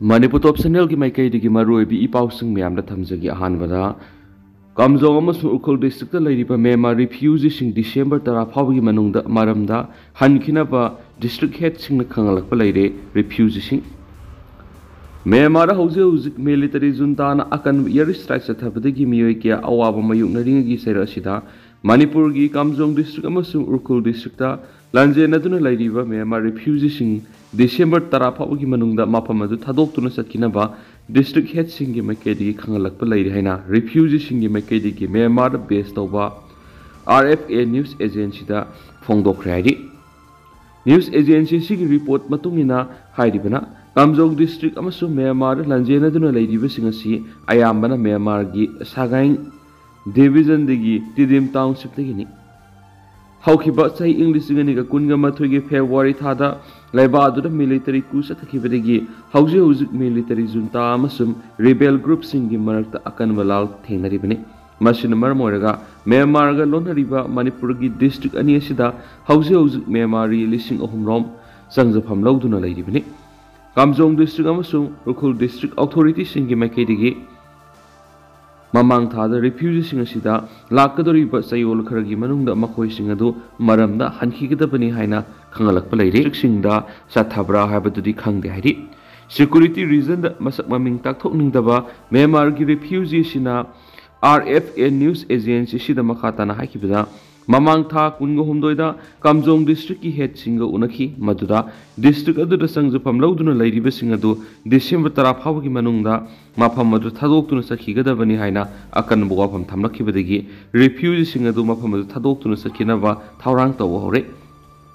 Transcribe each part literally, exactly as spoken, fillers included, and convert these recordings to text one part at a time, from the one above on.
ꯃꯅꯤꯄꯨꯔ ꯇꯣꯞ ꯆꯦꯅꯦꯜꯒꯤ ꯃꯥꯏꯀꯩꯗꯒꯤ ꯃꯔꯨꯑꯣꯏꯕ ꯏ ꯄꯥꯎꯁꯤꯡ ꯃꯌꯥꯝꯗ ꯊꯝꯖꯒꯦ꯫ ꯑꯍꯥꯟꯕꯗ, ꯀꯥꯝꯖꯣꯡ ꯑꯃꯁꯨꯡ ꯎꯈ꯭ꯔꯨꯜ ꯗꯤꯁꯇ꯭ꯔꯤꯛꯇ ꯂꯩꯔꯤꯕ ꯃ꯭ꯌꯥꯟꯃꯥꯔ ꯔꯤꯐ꯭ꯌꯨꯖꯤꯁꯤꯡ ꯗꯤꯁꯦꯝꯕꯔ ꯇꯔꯥ ꯐꯥꯎꯕꯒꯤ ꯃꯅꯨꯡꯗ ꯃꯔꯝꯗ ꯍꯟꯈꯤꯅꯕ ꯗꯤꯁꯇ꯭ꯔꯤꯛ ꯍꯦꯗꯁꯤꯡꯅ ꯈꯪꯍꯜꯂꯛꯄ ꯂꯩꯔꯦ꯫ ꯔꯤꯐ꯭ꯌꯨꯖꯤꯁꯤꯡ ꯃ꯭ꯌꯥꯟꯃꯥꯔꯗ ꯍꯧꯖꯤꯛ ꯍꯧꯖꯤꯛ ꯃꯤꯂꯤꯇꯔꯤ ꯖꯨꯟꯇꯥꯅ ꯑꯀꯟꯕ ꯏꯌꯔ ꯁ꯭ꯇ꯭ꯔꯥꯏꯛ ꯆꯠꯊꯕꯗꯒꯤ ꯃꯤꯑꯣꯏ ꯀꯌꯥ ꯑꯋꯥꯕ ꯃꯥꯌꯣꯛꯅꯔꯤꯉꯩꯒꯤ ꯆꯩꯔꯛ ꯑꯁꯤꯗ ꯃꯅꯤꯄꯨꯔꯒꯤ ꯀꯥꯝꯖꯣꯡ ꯗꯤꯁꯇ꯭ꯔꯤꯛ ꯑꯃꯁꯨꯡ ꯎꯈ꯭ꯔꯨꯜ ꯗꯤꯁꯇ꯭ꯔꯤꯛꯇ ꯂꯥꯟꯖꯦꯟꯅꯗꯨꯅ ꯂꯩꯔꯤꯕ ꯃ꯭ꯌꯥꯟꯃꯥꯔ ꯔꯤꯐ꯭ꯌꯨꯖꯤꯁꯤꯡ ꯗꯤꯁꯦꯝꯕꯔ ꯇꯔꯥ ꯐꯥꯎꯕꯒꯤ ꯃꯅꯨꯡꯗ ꯃꯐꯝ ꯑꯗꯨ ꯊꯥꯗꯣꯛꯇꯨꯅ ꯆꯠꯈꯤꯅꯕ ꯗꯤꯁꯇ꯭ꯔꯤꯛ ꯍꯦꯗꯁꯤꯡꯒꯤ ꯃꯥꯏꯀꯩꯗꯒꯤ ꯈꯪꯍꯜꯂꯛꯄ ꯂꯩꯔꯤ ꯍꯥꯏꯅ ꯔꯤꯐ꯭ꯌꯨꯖꯤꯁꯤꯡꯒꯤ ꯃꯥꯏꯀꯩꯗꯒꯤ ꯃ꯭ꯌꯥꯟꯃꯥꯔꯗ ꯕꯦꯁ ꯇꯧꯕ ꯑꯥꯔ ꯑꯦꯐ ꯑꯦ ꯅ꯭ꯌꯨꯁ ꯑꯦꯖꯦꯟꯁꯤꯗ ꯐꯣꯡꯗꯣꯛꯈ꯭ꯔꯦ ꯍꯥꯏꯔꯤ꯫ ꯅ꯭ꯌꯨꯁ ꯑꯦꯖꯦꯟꯁꯤ ꯑꯁꯤꯒꯤ ꯔꯤꯄꯣꯔꯠ ꯃꯇꯨꯡ ꯏꯟꯅ ꯍꯥꯏꯔꯤꯕꯅ, ꯀꯥꯝꯖꯣꯡ ꯗꯤꯁꯇ꯭ꯔꯤꯛ ꯑꯃꯁꯨꯡ ꯃ꯭ꯌꯥꯟꯃꯥꯔꯗ ꯂꯥꯟꯖꯦꯟꯅꯗꯨꯅ ꯂꯩꯔꯤꯕꯁꯤꯡ ꯑꯁꯤ ꯑꯌꯥꯝꯕꯅ ꯃ꯭ꯌꯥꯟꯃꯥꯔꯒꯤ ꯁꯥꯒꯥꯏꯡ ꯗꯤꯕꯤꯖꯟꯗꯒꯤ ꯇꯤꯗꯤꯝ ꯇꯥꯎꯟꯁꯤꯞꯇꯒꯤꯅꯤ꯫ ꯍꯧꯈꯤꯕ ꯆꯍꯤ ꯏꯪ ꯂꯤꯁꯤꯡ ꯑꯅꯤꯒ ꯀꯨꯟꯒ ꯃꯥꯊꯣꯏꯒꯤ ꯐꯦꯕ꯭ꯔꯨꯋꯥꯔꯤ ꯊꯥꯗ ꯂꯩꯕꯥꯛ ꯑꯗꯨꯗ ꯃꯤꯂꯤꯇꯔꯤ ꯀꯨ ꯆꯠꯊꯈꯤꯕꯗꯒꯤ ꯍꯧꯖꯤꯛ ꯍꯧꯖꯤꯛ ꯃꯤꯂꯤꯇꯔꯤ ꯖꯨꯟꯇꯥ ꯑꯃꯁꯨꯡ ꯔꯤꯕꯦꯜ ꯒ꯭ꯔꯨꯞꯁꯤꯡꯒꯤ ꯃꯔꯛꯇ ꯑꯀꯟꯕ ꯂꯥꯜ ꯊꯦꯡꯅꯔꯤꯕꯅꯤ꯫ ꯃꯁꯤꯅ ꯃꯔꯝ ꯑꯣꯏꯔꯒ ꯃ꯭ꯌꯥꯟꯃꯥꯔꯒ ꯂꯣꯟꯅꯔꯤꯕ ꯃꯅꯤꯄꯨꯔꯒꯤ ꯗꯤꯁꯇ꯭ꯔꯤꯛ ꯑꯅꯤ ꯑꯁꯤꯗ ꯍꯧꯖꯤꯛ ꯍꯧꯖꯤꯛ ꯃ꯭ꯌꯥꯟꯃꯥꯔꯤ ꯂꯤꯁꯤꯡ ꯑꯍꯨꯝ ꯔꯣꯝ ꯆꯪꯖꯐꯝ ꯂꯧꯗꯨꯅ ꯂꯩꯔꯤꯕꯅꯤ꯫ ꯀꯥꯝꯖꯣꯡ ꯗꯤꯁꯇ꯭ꯔꯤꯛ ꯑꯃꯁꯨꯡ ꯎꯈ꯭ꯔꯨꯜ ꯗꯤꯁꯇ꯭ꯔꯤꯛ ꯑꯣꯊꯣꯔꯤꯇꯤꯁꯤꯡꯒꯤ ꯃꯥꯏꯀꯩꯗꯒꯤ ꯃꯃꯥꯡ ꯊꯥꯗ ꯔꯤꯐ꯭ꯌꯨꯖꯤꯁꯤꯡ ꯑꯁꯤꯗ ꯂꯥꯛꯀꯗꯧꯔꯤꯕ ꯆꯌꯣꯜ ꯈꯔꯒꯤ ꯃꯅꯨꯡꯗ ꯃꯈꯣꯏꯁꯤꯡ ꯑꯗꯨ ꯃꯔꯝꯗ ꯍꯟꯈꯤꯒꯗꯕꯅꯤ ꯍꯥꯏꯅ ꯈꯪꯍꯜꯂꯛꯄ ꯂꯩꯔꯤ꯫ ꯗꯤꯁꯇ꯭ꯔꯤꯛꯁꯤꯡꯗ ꯆꯠꯊꯕ꯭ꯔꯥ ꯍꯥꯏꯕꯗꯨꯗꯤ ꯈꯪꯗꯦ ꯍꯥꯏꯔꯤ꯫ ꯁꯦꯀ꯭ꯌꯨꯔꯤꯇꯤ ꯔꯤꯖꯟꯗ ꯃꯁꯛ ꯃꯃꯤꯡ ꯇꯥꯛꯊꯣꯛꯅꯤꯡꯗꯕ ꯃ꯭ꯌꯥꯟꯃꯥꯔꯒꯤ ꯔꯤꯐ꯭ꯌꯨꯖꯤ ꯑꯁꯤꯅ R F A news agency ꯑꯁꯤꯗ ꯃꯈꯥ ꯇꯥꯅ ꯍꯥꯏꯈꯤꯕꯗ, ꯃꯃꯥꯡ ꯊꯥ ꯀꯨꯟꯒ ꯍꯨꯝꯗꯣꯏꯗ ꯀꯥꯝꯖꯣꯡ ꯗꯤꯁꯇ꯭ꯔꯤꯛꯀꯤ ꯍꯦꯗꯁꯤꯡꯒ ꯎꯅꯈꯤ, ꯃꯗꯨꯗ ꯗꯤꯁꯇ꯭ꯔꯤꯛ ꯑꯗꯨꯗ ꯆꯪꯖꯐꯝ ꯂꯧꯗꯨꯅ ꯂꯩꯔꯤꯕꯁꯤꯡ ꯑꯗꯨ ꯗꯤꯁꯦꯝꯕꯔ ꯇꯔꯥ ꯐꯥꯎꯕꯒꯤ ꯃꯅꯨꯡꯗ ꯃꯐꯝ ꯑꯗꯨ ꯊꯥꯗꯣꯛꯇꯨꯅ ꯆꯠꯈꯤꯒꯗꯕꯅꯤ ꯍꯥꯏꯅ ꯑꯀꯟꯕ ꯋꯥꯐꯝ ꯊꯝꯂꯛꯈꯤꯕꯗꯒꯤ ꯔꯤꯐ꯭ꯌꯨꯖꯤꯁꯤꯡ ꯑꯗꯨ ꯃꯐꯝ ꯑꯗꯨ ꯊꯥꯗꯣꯛꯇꯨꯅ ꯆꯠꯈꯤꯅꯕ ꯊꯧꯔꯥꯡ ꯇꯧꯕ ꯍꯧꯔꯦ꯫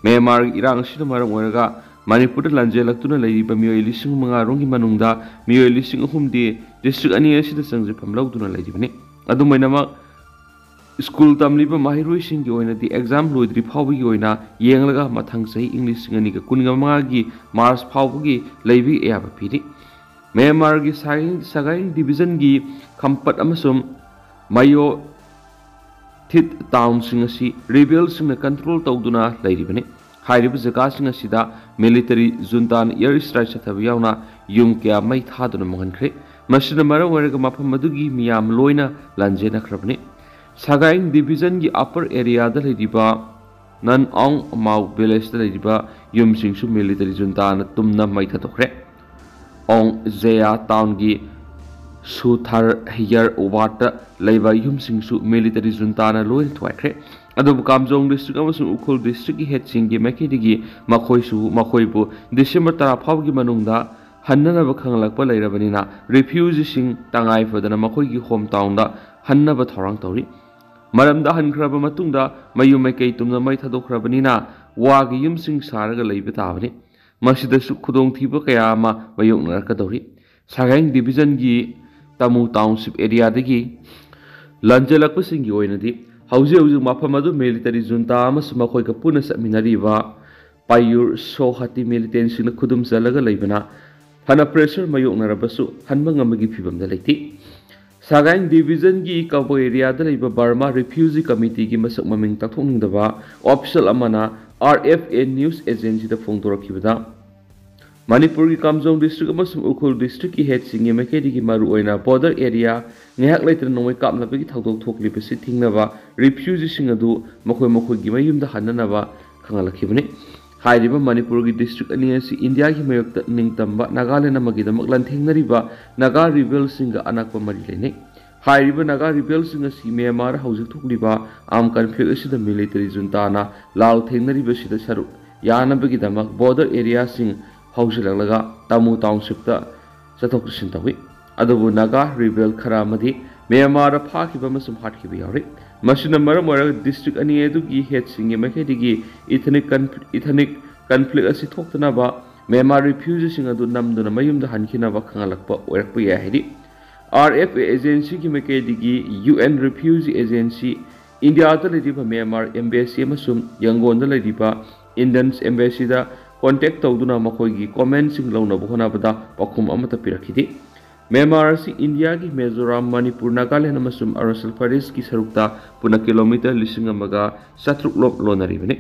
ꯃ꯭ꯌꯥꯟꯃꯥꯔꯒꯤ ꯏꯔꯥꯡ ꯑꯁꯤꯅ ꯃꯔꯝ ꯑꯣꯏꯔꯒ ꯃꯅꯤꯄꯨꯔꯗ ꯂꯥꯟꯖꯦꯜꯂꯛꯇꯨꯅ ꯂꯩꯔꯤꯕ ꯃꯤꯑꯣꯏ ꯂꯤꯁꯤꯡ ꯃꯉꯥ ꯔꯣꯝꯒꯤ ꯃꯅꯨꯡꯗ ꯃꯤꯑꯣꯏ ꯂꯤꯁꯤꯡ ꯑꯍꯨꯝꯗꯤ ꯗꯤꯁꯇ꯭ꯔꯤꯛ ꯑꯅꯤ ꯑꯁꯤꯗ ꯆꯪꯖꯐꯝ ꯂꯧꯗꯨꯅ ꯂꯩꯔꯤꯕꯅꯤ꯫ ꯑꯗꯨꯝ ꯑꯣꯏꯅꯃꯛ, ꯁ꯭ꯀꯨꯜ ꯇꯝꯂꯤꯕ ꯃꯍꯩꯔꯣꯏꯁꯤꯡꯒꯤ ꯑꯣꯏꯅꯗꯤ ꯑꯦꯛꯖꯥꯝ ꯂꯣꯏꯗ꯭ꯔꯤ ꯐꯥꯎꯕꯒꯤ ꯑꯣꯏꯅ ꯌꯦꯡꯂꯒ ꯃꯊꯪ ꯆꯍꯤ ꯏꯪ ꯂꯤꯁꯤꯡ ꯑꯅꯤꯒ ꯀꯨꯟꯒ ꯃꯉꯥꯒꯤ ꯃꯥꯔꯆ ꯐꯥꯎꯕꯒꯤ ꯂꯩꯕꯒꯤ ꯑꯌꯥꯕ ꯄꯤꯔꯤ꯫ ꯃ꯭ꯌꯥꯟꯃꯥꯔꯒꯤ ꯁꯥꯒꯥꯏꯡ, ꯁꯥꯒꯥꯏꯡ ꯗꯤꯕꯤꯖꯟꯒꯤ ꯈꯝꯄꯠ ꯑꯃꯁꯨꯡ ꯃꯌꯣ ꯊꯤꯠ ꯇꯥꯎꯟꯁꯤꯡ ꯑꯁꯤ ꯔꯤꯕꯦꯜꯁꯤꯡꯅ ꯀꯟꯇ꯭ꯔꯣꯜ ꯇꯧꯗꯨꯅ ꯂꯩꯔꯤꯕꯅꯤ꯫ ꯍꯥꯏꯔꯤꯕ ꯖꯒꯥꯁꯤꯡ ꯑꯁꯤꯗ ꯃꯤꯂꯤꯇꯔꯤ ꯖꯨꯟꯇꯥꯅ ꯑꯦꯌꯔ ꯁ꯭ꯇ꯭ꯔꯥꯏꯛ ꯆꯠꯊꯕ ꯌꯥꯎꯅ ꯌꯨꯝ ꯀꯌꯥ ꯃꯩ ꯊꯥꯗꯨꯅ ꯃꯥꯡꯍꯟꯈ꯭ꯔꯦ꯫ ꯃꯁꯤꯅ ꯃꯔꯝ ꯑꯣꯏꯔꯒ ꯃꯐꯝ ꯑꯗꯨꯒꯤ ꯃꯤꯌꯥꯝ ꯂꯣꯏꯅ ꯂꯥꯟꯖꯦꯟꯅꯈ꯭ꯔꯕꯅꯤ꯫ ꯁꯥꯒꯥꯏꯡ ꯗꯤꯕꯤꯖꯟꯒꯤ ꯑꯄꯔ ꯑꯦꯔꯤꯌꯥꯗ ꯂꯩꯔꯤꯕ ꯅꯟ ꯑꯣꯡ ꯃꯥꯎ ꯚꯤꯂꯦꯖꯇ ꯂꯩꯔꯤꯕ ꯌꯨꯝꯁꯤꯡꯁꯨ ꯃꯤꯂꯤꯇꯔꯤ ꯖꯨꯟꯇꯥꯅ ꯇꯨꯝꯅ ꯃꯩ ꯊꯥꯗꯣꯛꯈ꯭ꯔꯦ꯫ ꯑꯣꯡ ꯖꯦꯌꯥ ꯇꯥꯎꯟꯒꯤ ꯁꯨꯊꯥꯔ ꯍꯤꯌꯔ ꯋꯥꯔꯗꯇ ꯂꯩꯕ ꯌꯨꯝꯁꯤꯡꯁꯨ ꯃꯤꯂꯤꯇꯔꯤ ꯖꯨꯟꯇꯥꯅ ꯂꯣꯏꯅ ꯊꯨꯒꯥꯏꯈ꯭ꯔꯦ꯫ ꯑꯗꯨꯕꯨ ꯀꯥꯝꯖꯣꯡ ꯗꯤꯁꯇ꯭ꯔꯤꯛ ꯑꯃꯁꯨꯡ ꯎꯈ꯭ꯔꯨꯜ ꯗꯤꯁꯇ꯭ꯔꯤꯛꯀꯤ ꯍꯦꯠꯁꯤꯡꯒꯤ ꯃꯥꯏꯀꯩꯗꯒꯤ ꯃꯈꯣꯏꯁꯨ ꯃꯈꯣꯏꯕꯨ ꯗꯤꯁꯦꯝꯕꯔ ꯇꯔꯥ ꯐꯥꯎꯕꯒꯤ ꯃꯅꯨꯡꯗ ꯍꯟꯅꯅꯕ ꯈꯪꯂꯛꯄ ꯂꯩꯔꯕꯅꯤꯅ ꯔꯤꯐ꯭ꯌꯨꯖꯤꯁꯤꯡ ꯇꯉꯥꯏ ꯐꯗꯅ ꯃꯈꯣꯏꯒꯤ ꯍꯣꯝ ꯇꯥꯎꯟꯗ ꯍꯟꯅꯕ ꯊꯧꯔꯥꯡ ꯇꯧꯔꯤ꯫ ꯃꯔꯝꯗ ꯍꯟꯈ꯭ꯔꯕ ꯃꯇꯨꯡꯗ ꯃꯌꯨꯝ ꯃꯩꯀꯩ ꯇꯨꯝꯅ ꯃꯩ ꯊꯥꯗꯣꯛꯈ꯭ꯔꯕꯅꯤꯅ ꯋꯥꯒꯤ ꯌꯨꯝꯁꯤꯡ ꯁꯥꯔꯒ ꯂꯩꯕ ꯇꯥꯕꯅꯤ꯫ ꯃꯁꯤꯗꯁꯨ ꯈꯨꯗꯣꯡꯊꯤꯕ ꯀꯌꯥ ꯑꯃ ꯃꯥꯌꯣꯛꯅꯔꯛꯀꯗꯧꯔꯤ꯫ ꯁꯥꯒꯥꯏꯡ ꯗꯤꯕꯤꯖꯟꯒꯤ ꯇꯥꯃꯨ ꯇꯥꯎꯟꯁꯤꯞ ꯑꯦꯔꯤꯌꯥꯗꯒꯤ ꯂꯥꯟꯖꯦꯜꯂꯛꯄꯁꯤꯡꯒꯤ ꯑꯣꯏꯅꯗꯤ ꯍꯧꯖꯤꯛ ꯍꯧꯖꯤꯛ ꯃꯐꯝ ꯑꯗꯨ ꯃꯤꯂꯤꯇꯔꯤ ꯖꯨꯟꯇꯥ ꯑꯃꯁꯨꯡ ꯃꯈꯣꯏꯒ ꯄꯨꯟꯅ ꯆꯠꯃꯤꯟꯅꯔꯤꯕ ꯄꯥꯌꯨꯔ ꯁꯣꯍꯥꯇꯤ ꯃꯤꯂꯤꯇꯦꯟꯁꯤꯡꯅ ꯈꯨꯗꯨꯝ ꯆꯜꯂꯒ ꯂꯩꯕꯅ ꯐꯅ ꯄ꯭ꯔꯦꯁꯔ ꯃꯥꯌꯣꯛꯅꯔꯕꯁꯨ ꯍꯟꯕ ꯉꯝꯕꯒꯤ ꯐꯤꯕꯝꯗ ꯂꯩꯇꯦ꯫ ꯁꯥꯒꯥꯏꯡ ꯗꯤꯕꯤꯖꯟꯒꯤ ꯀꯕꯣ ꯑꯦꯔꯤꯌꯥꯗ ꯂꯩꯕ ꯕꯔꯃꯥ ꯔꯤꯐ꯭ꯌꯨꯖꯤ ꯀꯃꯤꯇꯤꯒꯤ ꯃꯁꯛ ꯃꯃꯤꯡ ꯇꯥꯛꯊꯣꯛꯅꯤꯡꯗꯕ ꯑꯣꯐꯤꯁꯤꯌꯦꯜ ꯑꯃꯅ ꯑꯥꯔ ꯑꯦꯐ ꯑꯦ ꯅ꯭ꯌꯨꯁ ꯑꯦꯖꯦꯟꯁꯤꯗ ꯐꯣꯡꯗꯣꯔꯛꯈꯤꯕꯗ, ꯃꯅꯤꯄꯨꯔꯒꯤ ꯀꯥꯝꯖꯣꯡ ꯗꯤꯁꯇ꯭ꯔꯤꯛ ꯑꯃꯁꯨꯡ ꯎꯈ꯭ꯔꯨꯜ ꯗꯤꯁꯇ꯭ꯔꯤꯛꯀꯤ ꯍꯦꯠꯁꯤꯡꯒꯤ ꯃꯥꯏꯀꯩꯗꯒꯤ ꯃꯔꯨꯑꯣꯏꯅ ꯕꯣꯔꯗꯔ ꯑꯦꯔꯤꯌꯥ ꯉꯥꯏꯍꯥꯛ ꯂꯩꯇꯅ ꯅꯣꯡꯃꯩ ꯀꯥꯞꯅꯕꯒꯤ ꯊꯧꯗꯣꯛ ꯊꯣꯛꯂꯤꯕꯁꯤ ꯊꯤꯡꯅꯕ ꯔꯤꯐ꯭ꯌꯨꯖꯤꯁꯤꯡ ꯑꯗꯨ ꯃꯈꯣꯏ ꯃꯈꯣꯏꯒꯤ ꯃꯌꯨꯝꯗ ꯍꯟꯅꯅꯕ ꯈꯪꯍꯜꯂꯛꯈꯤꯕꯅꯤ꯫ ꯍꯥꯏꯔꯤꯕ ꯃꯅꯤꯄꯨꯔꯒꯤ ꯗꯤꯁꯇ꯭ꯔꯤꯛ ꯑꯅꯤ ꯑꯁꯤ ꯏꯟꯗꯤꯌꯥꯒꯤ ꯃꯥꯌꯣꯛꯇ ꯅꯤꯡꯇꯝꯕ ꯅꯥꯒꯥꯂꯦꯟ ꯑꯃꯒꯤꯗꯃꯛ ꯂꯥꯟꯊꯦꯡꯅꯔꯤꯕ ꯅꯥꯒꯥ ꯔꯤꯕꯦꯜꯁꯤꯡꯒ ꯑꯅꯛꯄ ꯃꯔꯤ ꯂꯩꯅꯩ꯫ ꯍꯥꯏꯔꯤꯕ ꯅꯥꯒꯥ ꯔꯤꯕꯦꯜꯁꯤꯡ ꯑꯁꯤ ꯃ꯭ꯌꯥꯟꯃꯥꯔ ꯍꯧꯖꯤꯛ ꯊꯣꯛꯂꯤꯕ ꯑꯥꯔꯝ ꯀꯟꯐ꯭ꯂꯤꯛ ꯑꯁꯤꯗ ꯃꯤꯂꯤꯇꯔꯤ ꯖꯨꯟꯇꯥꯅ ꯂꯥꯜ ꯊꯦꯡꯅꯔꯤꯕꯁꯤꯗ ꯁꯔꯨꯛ ꯌꯥꯅꯕꯒꯤꯗꯃꯛ ꯕꯣꯔꯗꯔ ꯑꯦꯔꯤꯌꯥꯁꯤꯡ ꯍꯧꯖꯤꯜꯂꯛꯂꯒ ꯇꯥꯃꯨ ꯇꯥꯎꯟꯁꯤꯞꯇ ꯆꯠꯊꯣꯛ ꯆꯠꯁꯤꯟ ꯇꯧꯏ꯫ ꯑꯗꯨꯕꯨ ꯅꯥꯒꯥ ꯔꯤꯕꯦꯜ ꯈꯔ ꯑꯃꯗꯤ ꯃ꯭ꯌꯥꯟꯃꯥꯔꯗ ꯐꯥꯈꯤꯕ ꯑꯃꯁꯨꯡ ꯍꯥꯠꯈꯤꯕ ꯌꯥꯎꯔꯤ꯫ ꯃꯁꯤꯅ ꯃꯔꯝ ꯑꯣꯏꯔꯒ ꯗꯤꯁꯇ꯭ꯔꯤꯛ ꯑꯅꯤ ꯑꯗꯨꯒꯤ ꯍꯦꯠꯁꯤꯡꯒꯤ ꯃꯥꯏꯀꯩꯗꯒꯤ ꯏꯊꯅꯤꯛ ꯀꯟꯐ-, ꯏꯊꯅꯤꯛ ꯀꯟꯐ꯭ꯂꯤꯛ ꯑꯁꯤ ꯊꯣꯛꯇꯅꯕ ꯃ꯭ꯌꯥꯟꯃꯥꯔ ꯔꯤꯐ꯭ꯌꯨꯖꯤꯁꯤꯡ ꯑꯗꯨ ꯅꯝꯗꯨꯅ ꯃꯌꯨꯝꯗ ꯍꯟꯈꯤꯅꯕ ꯈꯪꯍꯜꯂꯛꯄ ꯑꯣꯏꯔꯛꯄ ꯌꯥꯏ ꯍꯥꯏꯔꯤ꯫ ꯑꯥꯔ ꯑꯦꯐ ꯑꯦ ꯑꯦꯖꯦꯟꯁꯤꯒꯤ ꯃꯥꯏꯀꯩꯗꯒꯤ ꯌꯨ ꯑꯦꯟ ꯔꯤꯐ꯭ꯌꯨꯖꯤ ꯑꯦꯖꯦꯟꯁꯤ, ꯏꯟꯗꯤꯌꯥꯗ ꯂꯩꯔꯤꯕ ꯃ꯭ꯌꯥꯟꯃꯥꯔ ꯑꯦꯝꯕꯦꯁꯤ ꯑꯃꯁꯨꯡ ꯌꯪꯒꯣꯟꯗ ꯂꯩꯔꯤꯕ ꯏꯟꯗꯤꯌꯟꯁ ꯑꯦꯝꯕꯦꯁꯤꯗ ꯀꯣꯟꯇꯦꯛ ꯇꯧꯗꯨꯅ ꯃꯈꯣꯏꯒꯤ ꯀꯣꯃꯦꯟꯁꯤꯡ ꯂꯧꯅꯕ ꯍꯣꯠꯅꯕꯗ ꯄꯥꯎꯈꯨꯝ ꯑꯃꯠꯇ ꯄꯤꯔꯛꯈꯤꯗꯦ꯫ ꯃ꯭ꯌꯥꯟꯃꯥꯔ ꯑꯁꯤ ꯏꯟꯗꯤꯌꯥꯒꯤ ꯃꯤꯖꯣꯔꯥꯝ, ꯃꯅꯤꯄꯨꯔ, ꯅꯥꯒꯥꯂꯦꯟ ꯑꯃꯁꯨꯡ ꯑꯔꯨꯅꯥꯆꯜ ꯄ꯭ꯔꯗꯦꯁꯀꯤ ꯁꯔꯨꯛꯇ ꯄꯨꯟꯅ ꯀꯤꯂꯣꯃꯤꯇꯔ ꯂꯤꯁꯤꯡ ꯑꯃꯒ ꯆꯥꯇ꯭ꯔꯨꯛ ꯂꯣꯝ ꯂꯣꯟꯅꯔꯤꯕꯅꯤ꯫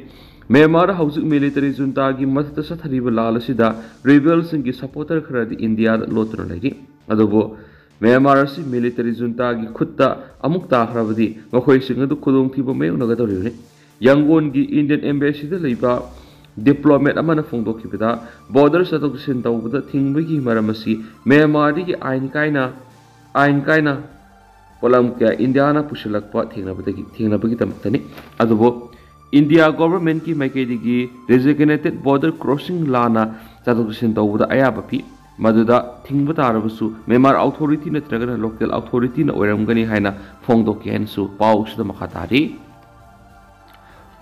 ꯃ꯭ꯌꯥꯟꯃꯥꯔꯗ ꯍꯧꯖꯤꯛ ꯃꯤꯂꯤꯇꯔꯤ ꯖꯨꯟꯇꯥꯒꯤ ꯃꯊꯛꯇ ꯆꯠꯊꯔꯤꯕ ꯂꯥꯜ ꯑꯁꯤꯗ ꯔꯤꯕꯦꯜꯁꯤꯡꯒꯤ ꯁꯄꯣꯔꯇꯔ ꯈꯔꯗꯤ ꯏꯟꯗꯤꯌꯥꯗ ꯂꯣꯠꯇꯨꯅ ꯂꯩꯔꯤ꯫ ꯑꯗꯨꯕꯨ ꯃ꯭ꯌꯥꯟꯃꯥꯔ ꯑꯁꯤ ꯃꯤꯂꯤꯇꯔꯤ ꯖꯨꯟꯇꯥꯒꯤ ꯈꯨꯠꯇ ꯑꯃꯨꯛ ꯇꯥꯈ꯭ꯔꯕꯗꯤ ꯃꯈꯣꯏꯁꯤꯡ ꯑꯗꯨ ꯈꯨꯗꯣꯡꯊꯤꯕ ꯃꯥꯌꯣꯛꯅꯒꯗꯧꯔꯤꯕꯅꯤ꯫ ꯌꯪꯒꯣꯟꯒꯤ ꯏꯟꯗꯤꯌꯟ ꯑꯦꯝꯕꯦꯁꯤꯗ ꯂꯩꯕ ꯗꯤꯄ꯭ꯂꯣꯃꯦꯠ ꯑꯃꯅ ꯐꯣꯡꯗꯣꯛꯈꯤꯕꯗ, ꯕꯣꯔꯗꯔ ꯆꯠꯊꯣꯛ ꯆꯠꯁꯤꯟ ꯇꯧꯕꯗ ꯊꯤꯡꯕꯒꯤ ꯃꯔꯝ ꯑꯁꯤ ꯃ꯭ꯌꯥꯟꯃꯥꯔꯗꯒꯤ ꯑꯥꯏꯟ ꯀꯥꯏꯅ ꯑꯥꯏꯟ ꯀꯥꯏꯅ ꯄꯣꯠꯂꯝ ꯀꯌꯥ ꯏꯟꯗꯤꯌꯥꯅ ꯄꯨꯁꯤꯜꯂꯛꯄ ꯊꯦꯡꯅꯕꯗꯒꯤ ꯊꯦꯡꯅꯕꯒꯤꯗꯃꯛꯇꯅꯤ꯫ ꯑꯗꯨꯕꯨ ꯏꯟꯗꯤꯌꯥ ꯒꯣꯚꯔꯟꯃꯦꯟꯠꯀꯤ ꯃꯥꯏꯀꯩꯗꯒꯤ ꯗꯤꯖꯤꯒꯅꯦꯇꯦꯗ ꯕꯣꯔꯗꯔ ꯀ꯭ꯔꯣꯁꯤꯡ ꯂꯥꯟꯅ ꯆꯠꯊꯣꯛ ꯆꯠꯁꯤꯟ ꯇꯧꯕꯗ ꯑꯌꯥꯕ ꯄꯤ꯫ ꯃꯗꯨꯗ ꯊꯤꯡꯕ ꯇꯥꯔꯕꯁꯨ ꯃ꯭ꯌꯥꯟꯃꯥꯔ ꯑꯣꯊꯣꯔꯤꯇꯤ ꯅꯠꯇ꯭ꯔꯒꯅ ꯂꯣꯀꯦꯜ ꯑꯣꯊꯣꯔꯤꯇꯤꯅ ꯑꯣꯏꯔꯝꯒꯅꯤ ꯍꯥꯏꯅ ꯐꯣꯡꯗꯣꯛꯈꯤ ꯍꯥꯏꯅꯁꯨ ꯄꯥꯎꯁꯤꯗ ꯃꯈꯥ ꯇꯥꯔꯤ꯫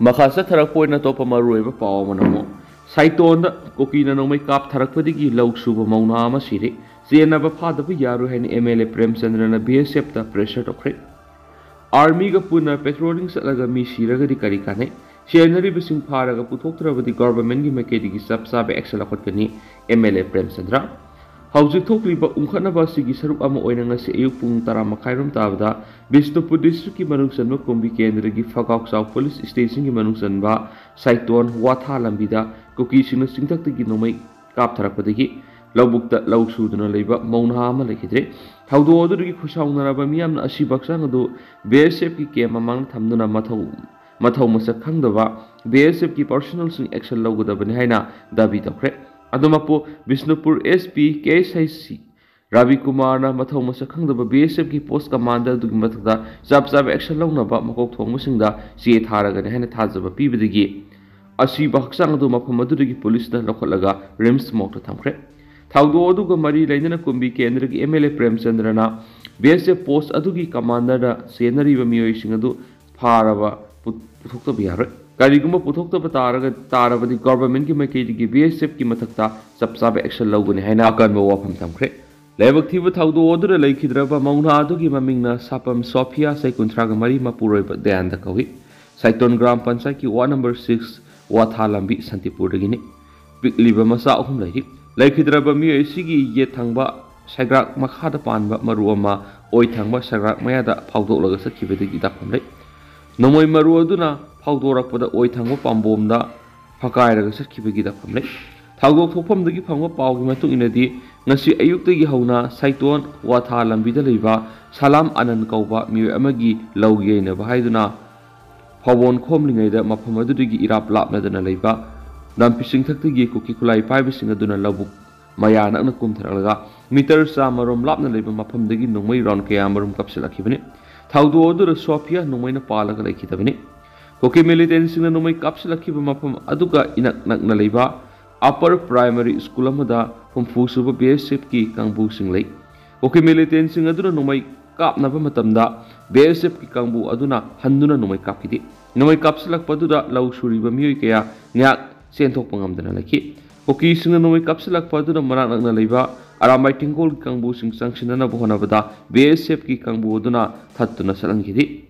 ꯃꯈꯥ ꯆꯠꯊꯔꯛꯄ ꯑꯣꯏꯅ ꯑꯇꯣꯞꯄ ꯃꯔꯨꯑꯣꯏꯕ ꯄꯥꯎ ꯑꯃꯅ ꯑꯃꯨꯛ ꯁꯥꯏꯇꯣꯟꯗ ꯀꯨꯀꯤꯅ ꯅꯣꯡꯃꯩ ꯀꯥꯞꯊꯔꯛꯄꯗꯒꯤ ꯂꯧ ꯁꯨꯕ ꯃꯧꯅꯥ ꯑꯃ ꯁꯤꯔꯦ꯫ ꯆꯦꯟꯅꯕ ꯐꯥꯗꯕ ꯌꯥꯔꯣꯏ ꯍꯥꯏꯅ ꯑꯦꯝ ꯑꯦꯜ ꯑꯦ ꯄ꯭ꯔꯦꯝꯆꯟꯗ꯭ꯔꯅ ꯕꯤ ꯑꯦꯁ ꯑꯦꯐꯇ ꯄ꯭ꯔꯦꯁꯔ ꯇꯧꯈ꯭ꯔꯦ꯫ ꯑꯥꯔꯃꯤꯒ ꯄꯨꯟꯅ ꯄꯦꯇ꯭ꯔꯣꯂꯤꯡ ꯆꯠꯂꯒ ꯃꯤ ꯁꯤꯔꯒꯗꯤ ꯀꯔꯤ ꯀꯥꯟꯅꯩ? ꯆꯦꯟꯅꯔꯤꯕꯁꯤꯡ ꯐꯥꯔꯒ ꯄꯨꯊꯣꯛꯇ꯭ꯔꯕꯗꯤ ꯒꯣꯚꯔꯟꯃꯦꯟꯠꯀꯤ ꯃꯥꯏꯀꯩꯗꯒꯤ ꯆꯞ ꯆꯥꯕ ꯑꯦꯛꯁꯟ ꯂꯧꯈꯠꯀꯅꯤ, ꯑꯦꯝ ꯑꯦꯜ ꯑꯦ ꯄ꯭ꯔꯦꯝꯆꯟꯗ꯭ꯔ꯫ ꯍꯧꯖꯤꯛ ꯊꯣꯛꯂꯤꯕ ꯎꯪꯈꯠꯅꯕ ꯑꯁꯤꯒꯤ ꯁꯔꯨꯛ ꯑꯃ ꯑꯣꯏꯅ ꯉꯁꯤ ꯑꯌꯨꯛ ꯄꯨꯡ ꯇꯔꯥ ꯃꯈꯥꯏꯔꯣꯝ ꯇꯥꯕꯗ ꯕꯤꯁꯅꯨꯄꯨꯔ ꯗꯤꯁꯇ꯭ꯔꯤꯛꯀꯤ ꯃꯅꯨꯡ ꯆꯟꯕ ꯀꯨꯝꯕꯤ ꯀꯦꯟꯗ꯭ꯔꯒꯤ ꯐꯒꯥꯎꯆꯥꯎ ꯄꯨꯂꯤꯁ ꯁ꯭ꯇꯦꯁꯟꯒꯤ ꯃꯅꯨꯡ ꯆꯟꯕ ꯁꯥꯏꯇꯣꯟ ꯋꯥꯊꯥ ꯂꯝꯕꯤꯗ ꯀꯨꯀꯤꯁꯤꯡꯅ ꯆꯤꯡꯊꯛꯇꯒꯤ ꯅꯣꯡꯃꯩ ꯀꯥꯞꯊꯔꯛꯄꯗꯒꯤ ꯂꯧꯕꯨꯛꯇ ꯂꯧ ꯁꯨꯗꯨꯅ ꯂꯩꯕ ꯃꯧꯅꯥ ꯑꯃ ꯂꯩꯈꯤꯗ꯭ꯔꯦ꯫ ꯊꯧꯗꯣꯛ ꯑꯗꯨꯗꯒꯤ ꯈꯨꯁꯥꯎꯅꯔꯕ ꯃꯤꯌꯥꯝꯅ ꯑꯁꯤꯕ ꯍꯛꯆꯥꯡ ꯑꯗꯨ ꯕꯤ ꯑꯦꯁ ꯑꯦꯐꯀꯤ ꯀꯦꯝꯞ ꯃꯃꯥꯡꯗ ꯊꯝꯗꯨꯅ ꯃꯊꯧ ꯃꯊꯧ ꯃꯁꯛ ꯈꯪꯗꯕ ꯕꯤ ꯑꯦꯁ ꯑꯦꯐꯀꯤ ꯄꯥꯔꯁꯣꯅꯦꯜꯁꯤꯡ ꯑꯦꯛꯁꯟ ꯂꯧꯒꯗꯕꯅꯤ ꯍꯥꯏꯅ ꯗꯥꯕꯤ ꯇꯧꯈ꯭ꯔꯦ꯫ ꯑꯗꯨꯃꯛꯄꯨ Bishnupur S P K S I C rabi ꯀꯨꯃꯥꯔꯅ ꯃꯊꯧ ꯃꯁꯛ ꯈꯪꯗꯕ ꯕꯤ ꯑꯦꯁ ꯑꯦꯐꯀꯤ ꯄꯣꯁ ꯀꯃꯥꯟꯗꯔ ꯑꯗꯨꯒꯤ ꯃꯊꯛꯇ ꯆꯞ ꯆꯥꯕ ꯑꯦꯛꯁꯟ ꯂꯧꯅꯕ ꯃꯀꯣꯛ ꯊꯣꯡꯕꯁꯤꯡꯗ ꯆꯦ ꯊꯥꯔꯒꯅꯤ ꯍꯥꯏꯅ ꯊꯥꯖꯕ ꯄꯤꯕꯗꯒꯤ ꯑꯁꯤꯕ ꯍꯛꯆꯥꯡ ꯑꯗꯨ ꯃꯐꯝ ꯑꯗꯨꯗꯒꯤ ꯄꯨꯂꯤꯁꯅ ꯂꯧꯈꯠꯂꯒ ꯔꯤꯝꯁ ꯃꯣꯔꯒꯇ ꯊꯝꯈ꯭ꯔꯦ꯫ ꯊꯧꯗꯣꯛ ꯑꯗꯨꯒ ꯃꯔꯤ ꯂꯩꯅꯅ ꯀꯨꯝꯕꯤ ꯀꯦꯟꯗ꯭ꯔꯒꯤ ꯑꯦꯝ ꯑꯦꯜ ꯑꯦ ꯄ꯭ꯔꯦꯝꯆꯟꯗ꯭ꯔꯅ ꯕꯤ ꯑꯦꯁ ꯑꯦꯐ ꯄꯣꯁ ꯑꯗꯨꯒꯤ ꯀꯃꯥꯟꯗꯔꯗ ꯆꯦꯟꯅꯔꯤꯕ ꯃꯤꯑꯣꯏꯁꯤꯡ ꯑꯗꯨ ꯐꯥꯔꯕ ꯄꯨ-, ꯄꯨꯊꯣꯛꯇꯕ ꯌꯥꯔꯣꯏ꯫ ꯀꯔꯤꯒꯨꯝꯕ ꯄꯨꯊꯣꯛꯇꯕ ꯇꯥꯔꯒ, ꯇꯥꯔꯕꯗꯤ ꯒꯣꯚꯔꯟꯃꯦꯟꯠꯀꯤ ꯃꯥꯏꯀꯩꯗꯒꯤ ꯕꯤ ꯑꯦꯁ ꯑꯦꯐꯀꯤ ꯃꯊꯛꯇ ꯆꯞ ꯆꯥꯕ ꯑꯦꯛꯁꯟ ꯂꯧꯒꯅꯤ ꯍꯥꯏꯅ ꯑꯀꯟꯕ ꯋꯥꯐꯝ ꯊꯝꯈ꯭ꯔꯦ꯫ ꯂꯥꯏꯕꯛ ꯊꯤꯕ ꯊꯧꯗꯣꯛ ꯑꯗꯨꯗ ꯂꯩꯈꯤꯗ꯭ꯔꯕ ꯃꯧꯅꯥ ꯑꯗꯨꯒꯤ ꯃꯃꯤꯡꯅ ꯁꯥꯄꯝ ꯁꯣꯐꯤꯌꯥ, ꯆꯍꯤ ꯀꯨꯟꯊ꯭ꯔꯥꯒ ꯃꯔꯤ, ꯃꯄꯨꯔꯣꯏꯕ ꯗꯌꯥꯟꯗ ꯀꯧꯏ꯫ ꯁꯥꯏꯇꯣꯟ ꯒ꯭ꯔꯥꯝ ꯄꯟꯆꯥꯌꯠꯀꯤ ꯋꯥꯔꯗ ꯅꯝꯕꯔ ꯁꯤꯛꯁ ꯋꯥꯊꯥ ꯂꯝꯕꯤ ꯁꯥꯟꯇꯤꯄꯨꯔꯗꯒꯤꯅꯤ꯫ ꯄꯤꯛꯂꯤꯕ ꯃꯆꯥ ꯑꯍꯨꯝ ꯂꯩꯔꯤ꯫ ꯂꯩꯈꯤꯗ꯭ꯔꯕ ꯃꯤꯑꯣꯏ ꯑꯁꯤꯒꯤ ꯌꯦꯠ ꯊꯪꯕ ꯁꯩꯒ꯭ꯔꯥꯛ ꯃꯈꯥꯗ ꯄꯥꯟꯕ ꯃꯔꯨ ꯑꯃ ꯑꯣꯏ ꯊꯪꯕ ꯁꯩꯒ꯭ꯔꯥꯛ ꯃꯌꯥꯗ ꯐꯥꯎꯗꯣꯛꯂꯒ ꯆꯠꯈꯤꯕꯗꯒꯤ ꯇꯥꯛꯐꯝ ꯂꯩ꯫ ꯅꯣꯡꯃꯩ ꯃꯔꯨ ꯑꯗꯨꯅ ꯐꯥꯎꯗꯣꯔꯛꯄꯗ ꯑꯣꯏ ꯊꯪꯕ ꯄꯥꯝꯕꯣꯝꯗ ꯐꯀꯥꯏꯔꯒ ꯆꯠꯈꯤꯕꯒꯤ ꯗꯐꯝ ꯂꯩ꯫ ꯊꯧꯗꯣꯛ ꯊꯣꯛꯐꯝꯗꯒꯤ ꯐꯪꯕ ꯄꯥꯎꯒꯤ ꯃꯇꯨꯡ ꯏꯟꯅꯗꯤ, ꯉꯁꯤ ꯑꯌꯨꯛꯇꯒꯤ ꯍꯧꯅ ꯁꯥꯏꯇꯣꯟ ꯋꯥꯊꯥ ꯂꯝꯕꯤꯗ ꯂꯩꯕ ꯁꯂꯥꯝ ꯑꯅꯟ ꯀꯧꯕ ꯃꯤꯑꯣꯏ ꯑꯃꯒꯤ ꯂꯧ ꯌꯩꯅꯕ ꯍꯥꯏꯗꯨꯅ ꯐꯥꯎꯕꯣꯟ ꯈꯣꯝꯂꯤꯉꯩꯗ ꯃꯐꯝ ꯑꯗꯨꯗꯒꯤ ꯏꯔꯥꯞ ꯂꯥꯞꯅꯗꯅ ꯂꯩꯕ ꯅꯥꯝꯄꯤ ꯆꯤꯡꯊꯛꯇꯒꯤ ꯀꯨꯀꯤ ꯈꯨꯠꯂꯥꯏ ꯄꯥꯏꯕꯁꯤꯡ ꯑꯗꯨꯅ ꯂꯧꯕꯨꯛ ꯃꯌꯥ ꯅꯛꯅ ꯀꯨꯝꯊꯔꯛꯂꯒ ꯃꯤꯇꯔ ꯆꯥꯃꯔꯣꯝ ꯂꯥꯞꯅ ꯂꯩꯕ ꯃꯐꯝꯗꯒꯤ ꯅꯣꯡꯃꯩ ꯔꯥꯎꯟ ꯀꯌꯥꯃꯔꯨꯝ ꯀꯥꯞꯁꯤꯜꯂꯛꯈꯤꯕꯅꯤ꯫ ꯊꯧꯗꯣꯛ ꯑꯗꯨꯗ ꯁꯣꯐꯤꯌꯥ ꯅꯣꯡꯃꯩꯅ ꯄꯥꯜꯂꯒ ꯂꯩꯈꯤꯗꯕꯅꯤ꯫ ꯀꯨꯀꯤ ꯃꯤꯂꯤꯇꯦꯟꯁꯤꯡꯅ ꯅꯣꯡꯃꯩ ꯀꯥꯞꯁꯤꯜꯂꯛꯈꯤꯕ ꯃꯐꯝ ꯑꯗꯨꯒ ꯏꯅꯛ ꯅꯛꯅ ꯂꯩꯕ ꯑꯄꯔ ꯄ꯭ꯔꯥꯏꯃꯔꯤ ꯁ꯭ꯀꯨꯜ ꯑꯃꯗ ꯍꯨꯝꯐꯨ ꯁꯨꯕ ꯕꯤ ꯑꯦꯁ ꯑꯦꯐꯀꯤ ꯀꯥꯡꯕꯨꯁꯤꯡ ꯂꯩ꯫ ꯀꯨꯀꯤ ꯃꯤꯂꯤꯇꯦꯟꯁꯤꯡ ꯑꯗꯨꯅ ꯅꯣꯡꯃꯩ ꯀꯥꯞꯅꯕ ꯃꯇꯝꯗ ꯕꯤ ꯑꯦꯁ ꯑꯦꯐꯀꯤ ꯀꯥꯡꯕꯨ ꯑꯗꯨꯅ ꯍꯟꯗꯨꯅ ꯅꯣꯡꯃꯩ ꯀꯥꯞꯈꯤꯗꯦ꯫ ꯅꯣꯡꯃꯩ ꯀꯥꯞꯁꯤꯜꯂꯛꯄ ꯑꯗꯨꯗ ꯂꯧ ꯁꯨꯔꯤꯕ ꯃꯤꯑꯣꯏ ꯀꯌꯥ ꯉꯥꯏꯍꯥꯛ ꯆꯦꯟꯊꯣꯛꯄ ꯉꯝꯗꯅ ꯂꯩꯈꯤ꯫ ꯀꯨꯀꯤꯁꯤꯡꯅ ꯅꯣꯡꯃꯩ ꯀꯥꯞꯁꯤꯜꯂꯛꯄ ꯑꯗꯨꯅ ꯃꯅꯥꯛ ꯅꯛꯅ ꯂꯩꯕ ꯑꯔꯥꯝꯕꯥꯏ ꯇꯦꯡꯒꯣꯜꯒꯤ ꯀꯥꯡꯕꯨꯁꯤꯡ ꯆꯪꯁꯤꯟꯅꯅꯕ ꯍꯣꯠꯅꯕꯗ ꯕꯤ ꯑꯦꯁ ꯑꯦꯐꯀꯤ ꯀꯥꯡꯕꯨ ꯑꯗꯨꯅ ꯊꯠꯇꯨꯅ ꯆꯠꯍꯟꯈꯤꯗꯦ꯫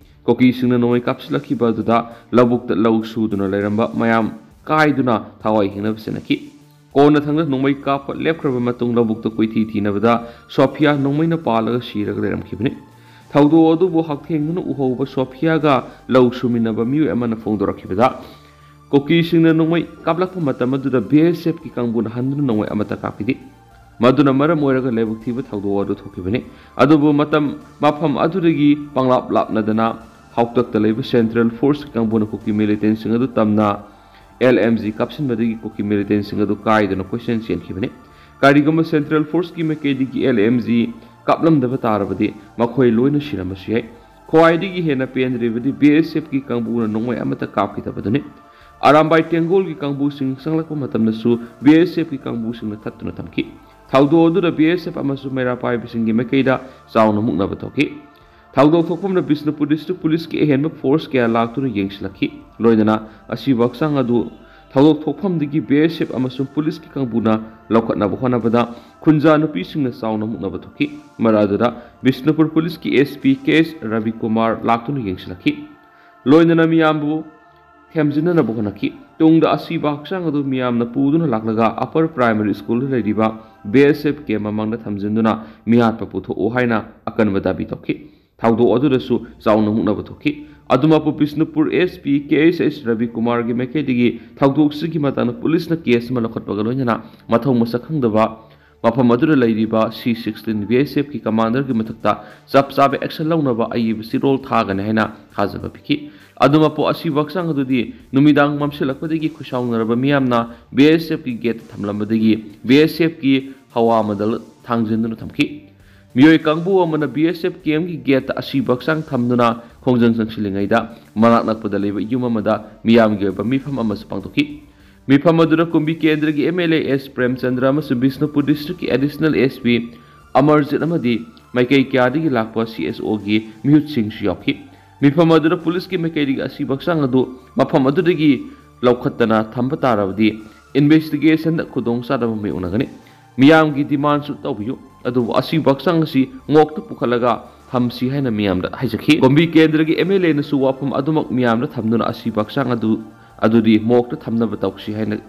ꯀꯨꯀꯤꯁꯤꯡꯅ ꯅꯣꯡꯃꯩ ꯀꯥꯞꯁꯤꯜꯂꯛꯈꯤꯕ ꯑꯗꯨꯗ ꯂꯧꯕꯨꯛꯇ ꯂꯧ ꯁꯨꯗꯨꯅ ꯂꯩꯔꯝꯕ ꯃꯌꯥꯝ ꯀꯥꯏꯗꯨꯅ ꯊꯋꯥꯏ ꯍꯤꯡꯅꯕ ꯆꯦꯟꯅꯈꯤ꯫ ꯀꯣꯟꯅ ꯊꯪꯗ ꯅꯣꯡꯃꯩ ꯀꯥꯞꯄ ꯂꯦꯞꯈ꯭ꯔꯕ ꯃꯇꯨꯡ ꯂꯧꯕꯨꯛꯇ ꯀꯣꯏꯊꯤ ꯊꯤꯅꯕꯗ ꯁꯣꯐꯤꯌꯥ ꯅꯣꯡꯃꯩꯅ ꯄꯥꯜꯂꯒ ꯁꯤꯔꯒ ꯂꯩꯔꯝꯈꯤꯕꯅꯤ꯫ ꯊꯧꯗꯣꯛ ꯑꯗꯨꯕꯨ ꯍꯛꯊꯦꯡꯅꯅ ꯎꯍꯧꯕ ꯁꯣꯐꯤꯌꯥꯒ ꯂꯧ ꯁꯨꯃꯤꯟꯅꯕ ꯃꯤꯑꯣꯏ ꯑꯃꯅ ꯐꯣꯡꯗꯣꯔꯛꯈꯤꯕꯗ, ꯀꯨꯀꯤꯁꯤꯡꯅ ꯅꯣꯡꯃꯩ ꯀꯥꯞꯂꯛꯄ ꯃꯇꯝ ꯑꯗꯨꯗ ꯕꯤ ꯑꯦꯁ ꯑꯦꯐꯀꯤ ꯀꯥꯡꯕꯨꯅ ꯍꯟꯗꯨꯅ ꯅꯣꯡꯃꯩ ꯑꯃꯠꯇ ꯀꯥꯞꯈꯤꯗꯦ꯫ ꯃꯗꯨꯅ ꯃꯔꯝ ꯑꯣꯏꯔꯒ ꯂꯥꯏꯕꯛ ꯊꯤꯕ ꯊꯧꯗꯣꯛ ꯑꯗꯨ ꯊꯣꯛꯈꯤꯕꯅꯤ꯫ ꯑꯗꯨꯕꯨ ꯃꯇꯝ ꯃꯐꯝ ꯑꯗꯨꯗꯒꯤ ꯄꯪꯂꯥꯞ ꯂꯥꯞꯅꯗꯅ ꯍꯥꯎꯇꯛꯇ ꯂꯩꯕ ꯁꯦꯟꯇ꯭ꯔꯦꯜ ꯐꯣꯔꯁꯀꯤ ꯀꯥꯡꯕꯨꯅ ꯀꯨꯀꯤ ꯃꯤꯂꯤꯇꯦꯟꯁꯤꯡ ꯑꯗꯨ ꯇꯝꯅ ꯑꯦꯜ ꯑꯦꯝ ꯖꯤ ꯀꯥꯞꯁꯤꯟꯕꯗꯒꯤ ꯀꯨꯀꯤ ꯃꯤꯂꯤꯇꯦꯟꯁꯤꯡ ꯑꯗꯨ ꯀꯥꯏꯗꯨꯅ ꯀꯣꯏꯆꯦꯟ ꯆꯦꯟꯈꯤꯕꯅꯤ꯫ ꯀꯔꯤꯒꯨꯝꯕ ꯁꯦꯟꯇ꯭ꯔꯦꯜ ꯐꯣꯔꯁꯀꯤ ꯃꯥꯏꯀꯩꯗꯒꯤ ꯑꯦꯜ ꯑꯦꯝ ꯖꯤ ꯀꯥꯞꯂꯝꯗꯕ ꯇꯥꯔꯕꯗꯤ ꯃꯈꯣꯏ ꯂꯣꯏꯅ ꯁꯤꯔꯝꯕꯁꯨ ꯌꯥꯏ꯫ ꯈ꯭ꯋꯥꯏꯗꯒꯤ ꯍꯦꯟꯅ ꯄꯦꯟꯗ꯭ꯔꯤꯕꯗꯤ ꯕꯤ ꯑꯦꯁ ꯑꯦꯐꯀꯤ ꯀꯥꯡꯕꯨꯅ ꯅꯣꯡꯃꯩ ꯑꯃꯠꯇ ꯀꯥꯞꯈꯤꯗꯕꯗꯨꯅꯤ꯫ ꯑꯔꯥꯝꯕꯥꯏ ꯇꯦꯡꯒꯣꯜꯒꯤ ꯀꯥꯡꯕꯨꯁꯤꯡ ꯆꯪꯂꯛꯄ ꯃꯇꯝꯗꯁꯨ ꯕꯤ ꯑꯦꯁ ꯑꯦꯐꯀꯤ ꯀꯥꯡꯕꯨꯁꯤꯡꯅ ꯊꯠꯇꯨꯅ ꯊꯝꯈꯤ꯫ ꯊꯧꯗꯣꯛ ꯑꯗꯨꯗ ꯕꯤ ꯑꯦꯁ ꯑꯦꯐ ꯑꯃꯁꯨꯡ ꯃꯩꯔꯥ ꯄꯥꯏꯕꯁꯤꯡꯒꯤ ꯃꯥꯏꯀꯩꯗ ꯆꯥꯎꯅ ꯃꯨꯛꯅꯕ ꯊꯣꯛꯈꯤ꯫ ꯊꯧꯗꯣꯛ ꯊꯣꯛꯐꯝꯗ ꯕꯤꯁꯅꯨꯄꯨꯔ ꯗꯤꯁꯇ꯭ꯔꯤꯛ ꯄꯨꯂꯤꯁꯀꯤ ꯑꯍꯦꯟꯕ ꯐꯣꯔꯁ ꯀꯌꯥ ꯂꯥꯛꯇꯨꯅ ꯌꯦꯡꯁꯤꯜꯂꯛꯈꯤ꯫ ꯂꯣꯏꯅꯅ ꯑꯁꯤꯕ ꯍꯛꯆꯥꯡ ꯑꯗꯨ ꯊꯧꯗꯣꯛ ꯊꯣꯛꯐꯝꯗꯒꯤ ꯕꯤ ꯑꯦꯁ ꯑꯦꯐ ꯑꯃꯁꯨꯡ ꯄꯨꯂꯤꯁꯀꯤ ꯀꯥꯡꯕꯨꯅ ꯂꯧꯈꯠꯅꯕ ꯍꯣꯠꯅꯕꯗ ꯈꯨꯟꯖꯥ ꯅꯨꯄꯤꯁꯤꯡꯅ ꯆꯥꯎꯅ ꯃꯨꯛꯅꯕ ꯊꯣꯛꯈꯤ꯫ ꯃꯔꯛ ꯑꯗꯨꯗ ꯕꯤꯁꯅꯨꯄꯨꯔ ꯄꯨꯂꯤꯁꯀꯤ ꯑꯦꯁ ꯄꯤ ꯀꯦ ꯑꯦꯁ ꯔꯕꯤꯀꯨꯃꯥꯔ ꯂꯥꯛꯇꯨꯅ ꯌꯦꯡꯁꯤꯜꯂꯛꯈꯤ꯫ ꯂꯣꯏꯅꯅ ꯃꯤꯌꯥꯝꯕꯨ ꯊꯦꯝꯖꯤꯟꯅꯅꯕ ꯍꯣꯠꯅꯈꯤ꯫ ꯇꯨꯡꯗ ꯑꯁꯤꯕ ꯍꯛꯆꯥꯡ ꯑꯗꯨ ꯃꯤꯌꯥꯝꯅ ꯄꯨꯗꯨꯅ ꯂꯥꯛꯂꯒ ꯑꯄꯔ ꯄ꯭ꯔꯥꯏꯃꯔꯤ ꯁ꯭ꯀꯨꯜꯗ ꯂꯩꯔꯤꯕ ꯕꯤ ꯑꯦꯁ ꯑꯦꯐ ꯀꯦꯝ ꯃꯃꯥꯡꯗ ꯊꯝꯖꯤꯟꯗꯨꯅ ꯃꯤꯍꯥꯠꯄ ꯄꯨꯊꯣꯛꯎ ꯍꯥꯏꯅ ꯑꯀꯟꯕ ꯗꯥꯕꯤ ꯇꯧꯈꯤ꯫ ꯊꯧꯗꯣꯛ ꯑꯗꯨꯗꯁꯨ ꯆꯥꯎꯅ ꯃꯨꯛꯅꯕ ꯊꯣꯛꯈꯤ꯫ ꯑꯗꯨꯃꯛꯄꯨ ꯕꯤꯁꯅꯨꯄꯨꯔ SP KSS ꯔꯕꯤ ꯀꯨꯃꯥꯔꯒꯤ ꯃꯥꯏꯀꯩꯗꯒꯤ ꯊꯧꯗꯣꯛꯁꯤꯒꯤ ꯃꯇꯥꯡꯗ ꯄꯨꯂꯤꯁꯅ ꯀꯦꯁ ꯑꯃ ꯂꯧꯈꯠꯄꯒ ꯂꯣꯏꯅꯅ ꯃꯊꯧ ꯃꯁꯛ ꯈꯪꯗꯕ ꯃꯐꯝ ꯑꯗꯨꯗ ꯂꯩꯔꯤꯕ C sixteen BSFꯀꯤ commanderꯒꯤ ꯃꯊꯛꯇ ꯆꯞ ꯆꯥꯕ action ꯂꯧꯅꯕ ꯑꯏꯕ ꯆꯦꯔꯣꯜ ꯊꯥꯒꯅꯤ ꯍꯥꯏꯅ ꯊꯥꯖꯕ ꯄꯤꯈꯤ꯫ ꯑꯗꯨꯃꯛꯄꯨ ꯑꯁꯤꯕ ꯍꯛꯆꯥꯡ ꯑꯗꯨꯗꯤ ꯅꯨꯃꯤꯗꯥꯡ ꯃꯝꯁꯤꯜꯂꯛꯄꯗꯒꯤ ꯈꯨꯁꯥꯎꯅꯔꯕ ꯃꯤꯌꯥꯝꯅ BSFꯀꯤ ꯒꯦꯠꯇ ꯊꯝꯂꯝꯕꯗꯒꯤ BSFꯀꯤ ꯍꯋꯥ ꯃꯗꯜ ꯊꯥꯡꯖꯤꯟꯗꯨꯅ ꯊꯝꯈꯤ꯫ ꯃꯤꯑꯣꯏ ꯀꯥꯡꯕꯨ ꯑꯃꯅ BSF campꯀꯤ ꯒꯦꯠꯇ ꯑꯁꯤꯕ ꯍꯛꯆꯥꯡ ꯊꯝꯗꯨꯅ ꯈꯣꯡꯖꯪ ꯆꯪꯁꯤꯜꯂꯤꯉꯩꯗ ꯃꯅꯥꯛ ꯅꯛꯄꯗ ꯂꯩꯕ ꯌꯨꯝ ꯑꯃꯗ ꯃꯤꯌꯥꯝꯒꯤ ꯑꯣꯏꯕ ꯃꯤꯐꯝ ꯑꯃꯁꯨ ꯄꯥꯡꯊꯣꯛꯈꯤ꯫ ꯃꯤꯐꯝ ꯑꯗꯨꯗ ꯀꯨꯝꯕꯤ ꯀꯦꯟꯗ꯭ꯔꯒꯤ MLA S ꯄ꯭ꯔꯦꯝꯆꯟꯗ꯭ꯔ ꯑꯃꯁꯨꯡ ꯕꯤꯁꯅꯨꯄꯨꯔ districtꯀꯤ additional SP ꯑꯃꯔꯖꯤꯠ ꯑꯃꯗꯤ ꯃꯥꯏꯀꯩ ꯀꯌꯥꯗꯒꯤ ꯂꯥꯛꯄ CSOꯒꯤ ꯃꯤꯍꯨꯠꯁꯤꯡꯁꯨ ꯌꯥꯎꯈꯤ꯫ ꯃꯤꯐꯝ ꯑꯗꯨꯗ ꯄꯨꯂꯤꯁꯀꯤ ꯃꯥꯏꯀꯩꯗꯒꯤ ꯑꯁꯤꯕ ꯍꯛꯆꯥꯡ ꯑꯗꯨ ꯃꯐꯝ ꯑꯗꯨꯗꯒꯤ ꯂꯧꯈꯠꯇꯅ ꯊꯝꯕ ꯇꯥꯔꯕꯗꯤ investigationꯗ ꯈꯨꯗꯣꯡꯆꯥꯗꯕ ꯃꯥꯌꯣꯛꯅꯒꯅꯤ꯫ ꯃꯤꯌꯥꯝꯒꯤ demandꯁꯨ ꯇꯧꯕꯤꯌꯨ, ꯑꯗꯨꯕꯨ ꯑꯁꯤꯕ ꯍꯛꯆꯥꯡ ꯑꯁꯤ morgueꯇ ꯄꯨꯈꯠꯂꯒ ꯊꯝꯁꯤ ꯍꯥꯏꯅ ꯃꯤꯌꯥꯝꯗ ꯍꯥꯏꯖꯈꯤ꯫ ꯀꯨꯝꯕꯤ ꯀꯦꯟꯗ꯭ꯔꯒꯤ MLAꯅꯁꯨ ꯋꯥꯐꯝ ꯑꯗꯨꯃꯛ ꯃꯤꯌꯥꯝꯗ ꯊꯝꯗꯨꯅ ꯑꯁꯤꯕ ꯍꯛꯆꯥꯡ ꯑꯗꯨ, ꯑꯗꯨꯗꯤ morgueꯇ ꯊꯝꯅꯕ ꯇꯧꯁꯤ ꯍꯥꯏꯅ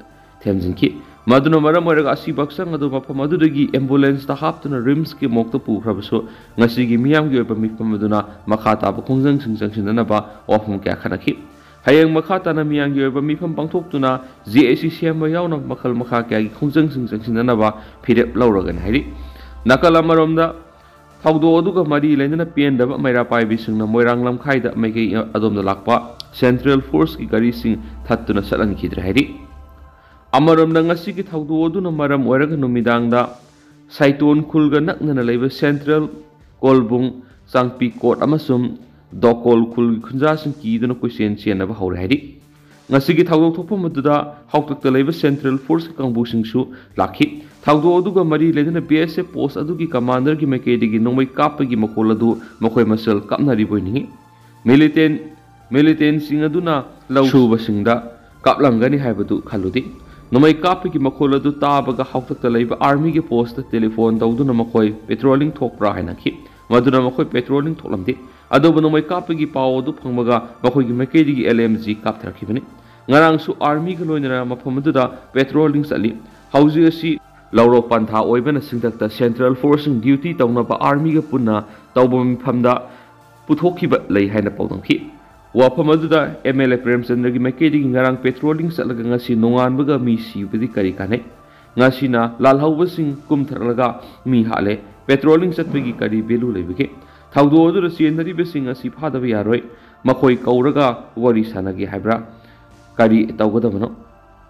ꯊꯦꯝꯖꯤꯟꯈꯤ꯫ ꯃꯗꯨꯅ ꯃꯔꯝ ꯑꯣꯏꯔꯒ ꯑꯁꯤꯕ ꯍꯛꯆꯥꯡ ꯑꯗꯨ ꯃꯐꯝ ꯑꯗꯨꯗꯒꯤ ambulanceꯇ ꯍꯥꯞꯇꯨꯅ RIMSꯀꯤ morgueꯇ ꯄꯨꯈ꯭ꯔꯕꯁꯨ, ꯉꯁꯤꯒꯤ ꯃꯤꯌꯥꯝꯒꯤ ꯑꯣꯏꯕ ꯃꯤꯐꯝ ꯑꯗꯨꯅ ꯃꯈꯥ ꯇꯥꯕ ꯈꯣꯡꯖꯪꯁꯤꯡ ꯆꯪꯁꯤꯟꯅꯅꯕ ꯋꯥꯐꯝ ꯀꯌꯥ ꯈꯟꯅꯈꯤ꯫ ꯍꯌꯦꯡ ꯃꯈꯥ ꯇꯥꯅ ꯃꯤꯌꯥꯝꯒꯤ ꯑꯣꯏꯕ ꯃꯤꯐꯝ ꯄꯥꯡꯊꯣꯛꯇꯨꯅ JAC ꯁꯦꯝꯕ ꯌꯥꯎꯅ ꯃꯈꯜ ꯃꯈꯥ ꯀꯌꯥꯒꯤ ꯈꯣꯡꯖꯪꯁꯤꯡ ꯆꯪꯁꯤꯟꯅꯅꯕ ꯐꯤꯔꯦꯞ ꯂꯧꯔꯒꯅꯤ ꯍꯥꯏꯔꯤ꯫ ꯅꯥꯀꯜ ꯑꯃꯔꯣꯝꯗ, ꯊꯧꯗꯣꯛ ꯑꯗꯨꯒ ꯃꯔꯤ ꯂꯩꯅꯅ ꯄꯦꯟꯗꯕ ꯃꯩꯔꯥ ꯄꯥꯏꯕꯤꯁꯤꯡꯅ ꯃꯣꯏꯔꯥꯡ ꯂꯝꯈꯥꯏꯗ ꯃꯥꯏꯀꯩ ꯑꯗꯣꯝꯗ ꯂꯥꯛꯄ Central Forceꯀꯤ ꯒꯥꯔꯤꯁꯤꯡ ꯊꯠꯇꯨꯅ ꯆꯠꯍꯟꯈꯤꯗ꯭ꯔꯦ ꯍꯥꯏꯔꯤ꯫ ꯑꯃꯔꯣꯝꯗ, ꯉꯁꯤꯒꯤ ꯊꯧꯗꯣꯛ ꯑꯗꯨꯅ ꯃꯔꯝ ꯑꯣꯏꯔꯒ ꯅꯨꯃꯤꯗꯥꯡꯗ ꯁꯥꯏꯇꯣꯟ ꯈꯨꯜꯒ ꯅꯛꯅꯅ ꯂꯩꯕ Central, ꯀꯣꯜꯕꯨꯡ, ꯆꯥꯡꯄꯤ ꯀꯣꯠ ꯑꯃꯁꯨꯡ ꯗꯣꯀꯣꯜ ꯈꯨꯜꯒꯤ ꯈꯨꯟꯖꯥꯁꯤꯡ ꯀꯤꯗꯨꯅ ꯀꯣꯏꯆꯦꯟ ꯆꯦꯟꯅꯕ ꯍꯧꯔꯦ ꯍꯥꯏꯔꯤ꯫ ꯉꯁꯤꯒꯤ ꯊꯧꯗꯣꯛ ꯊꯣꯛꯐꯝ ꯑꯗꯨꯗ ꯍꯥꯎꯇꯛꯇ ꯂꯩꯕ Central Forceꯀꯤ ꯀꯥꯡꯕꯨꯁꯤꯡꯁꯨ ꯂꯥꯛꯈꯤ꯫ ꯊꯧꯗꯣꯛ ꯑꯗꯨꯒ ꯃꯔꯤ ꯂꯩꯅꯅ BSF post ꯑꯗꯨꯒꯤ commanderꯒꯤ ꯃꯥꯏꯀꯩꯗꯒꯤ ꯅꯣꯡꯃꯩ ꯀꯥꯞꯄꯒꯤ ꯃꯈꯣꯜ ꯑꯗꯨ ꯃꯈꯣꯏ ꯃꯁꯦꯜ ꯀꯥꯞꯅꯔꯤꯕ ꯑꯣꯏꯅꯤꯡꯏ꯫ Militant, militantꯁꯤꯡ ꯑꯗꯨꯅ ꯂꯧ ꯁꯨꯕꯁꯤꯡꯗ ꯀꯥꯞꯂꯝꯒꯅꯤ ꯍꯥꯏꯕꯗꯨ ꯈꯜꯂꯨꯗꯦ꯫ ꯅꯣꯡꯃꯩ ꯀꯥꯞꯄꯒꯤ ꯃꯈꯣꯜ ꯑꯗꯨ ꯇꯥꯕꯒ ꯍꯥꯎꯇꯛꯇ ꯂꯩꯕ armyꯒꯤ postꯇ telephone ꯇꯧꯗꯨꯅ ꯃꯈꯣꯏ patrolling ꯊꯣꯛꯄ꯭ꯔꯥ ꯍꯥꯏꯅꯈꯤ꯫ ꯃꯗꯨꯅ ꯃꯈꯣꯏ patrolling ꯊꯣꯛꯂꯝꯗꯦ꯫ ꯑꯗꯨꯕꯨ ꯅꯣꯡꯃꯩ ꯀꯥꯞꯄꯒꯤ ꯄꯥꯎ ꯑꯗꯨ ꯐꯪꯕꯒ ꯃꯈꯣꯏꯒꯤ ꯃꯥꯏꯀꯩꯗꯒꯤ LMG ꯀꯥꯞꯊꯔꯛꯈꯤꯕꯅꯤ꯫ ꯉꯔꯥꯡꯁꯨ armyꯒ ꯂꯣꯏꯅꯅ ꯃꯐꯝ ꯑꯗꯨꯗ patrolling ꯆꯠꯂꯤ꯫ ꯍꯧꯖꯤꯛ ꯑꯁꯤ ꯂꯧꯔꯣꯛ ꯄꯟꯊꯥ ꯑꯣꯏꯕꯅ ꯁꯤꯡꯊꯛꯇ Central Forceꯁꯤꯡ duty ꯇꯧꯅꯕ armyꯒ ꯄꯨꯟꯅ ꯇꯧꯕ ꯃꯤꯐꯝꯗ ꯄꯨꯊꯣꯛꯈꯤꯕ ꯂꯩ ꯍꯥꯏꯅ ꯄꯥꯎꯗꯝꯈꯤ꯫ ꯋꯥꯐꯝ ꯑꯗꯨꯗ ꯑꯦꯝ ꯑꯦꯜ ꯑꯦ ꯄ꯭ꯔꯦꯝꯆꯟꯗ꯭ꯔꯒꯤ ꯃꯥꯏꯀꯩꯗꯒꯤ ꯉꯔꯥꯡ ꯄꯦꯇ꯭ꯔꯣꯂꯤꯡ ꯆꯠꯂꯒ ꯉꯁꯤ ꯅꯣꯡꯉꯥꯟꯕꯒ ꯃꯤ ꯁꯤꯕꯗꯤ ꯀꯔꯤ ꯀꯥꯟꯅꯩ? ꯉꯁꯤꯅ ꯂꯥꯜꯍꯧꯕꯁꯤꯡ ꯀꯨꯝꯊꯔꯛꯂꯒ ꯃꯤ ꯍꯥꯠꯂꯦ꯫ ꯄꯦꯇ꯭ꯔꯣꯂꯤꯡ ꯆꯠꯄꯒꯤ ꯀꯔꯤ ꯚꯦꯂꯨ ꯂꯩꯕꯒꯦ? ꯊꯧꯗꯣꯛ ꯑꯗꯨꯗ ꯆꯦꯟꯅꯔꯤꯕꯁꯤꯡ ꯑꯁꯤ ꯐꯥꯗꯕ ꯌꯥꯔꯣꯏ꯫ ꯃꯈꯣꯏ ꯀꯧꯔꯒ ꯋꯥꯔꯤ ꯁꯥꯟꯅꯒꯦ ꯍꯥꯏꯕ꯭ꯔꯥ? ꯀꯔꯤ ꯇꯧꯒꯗꯕꯅꯣ?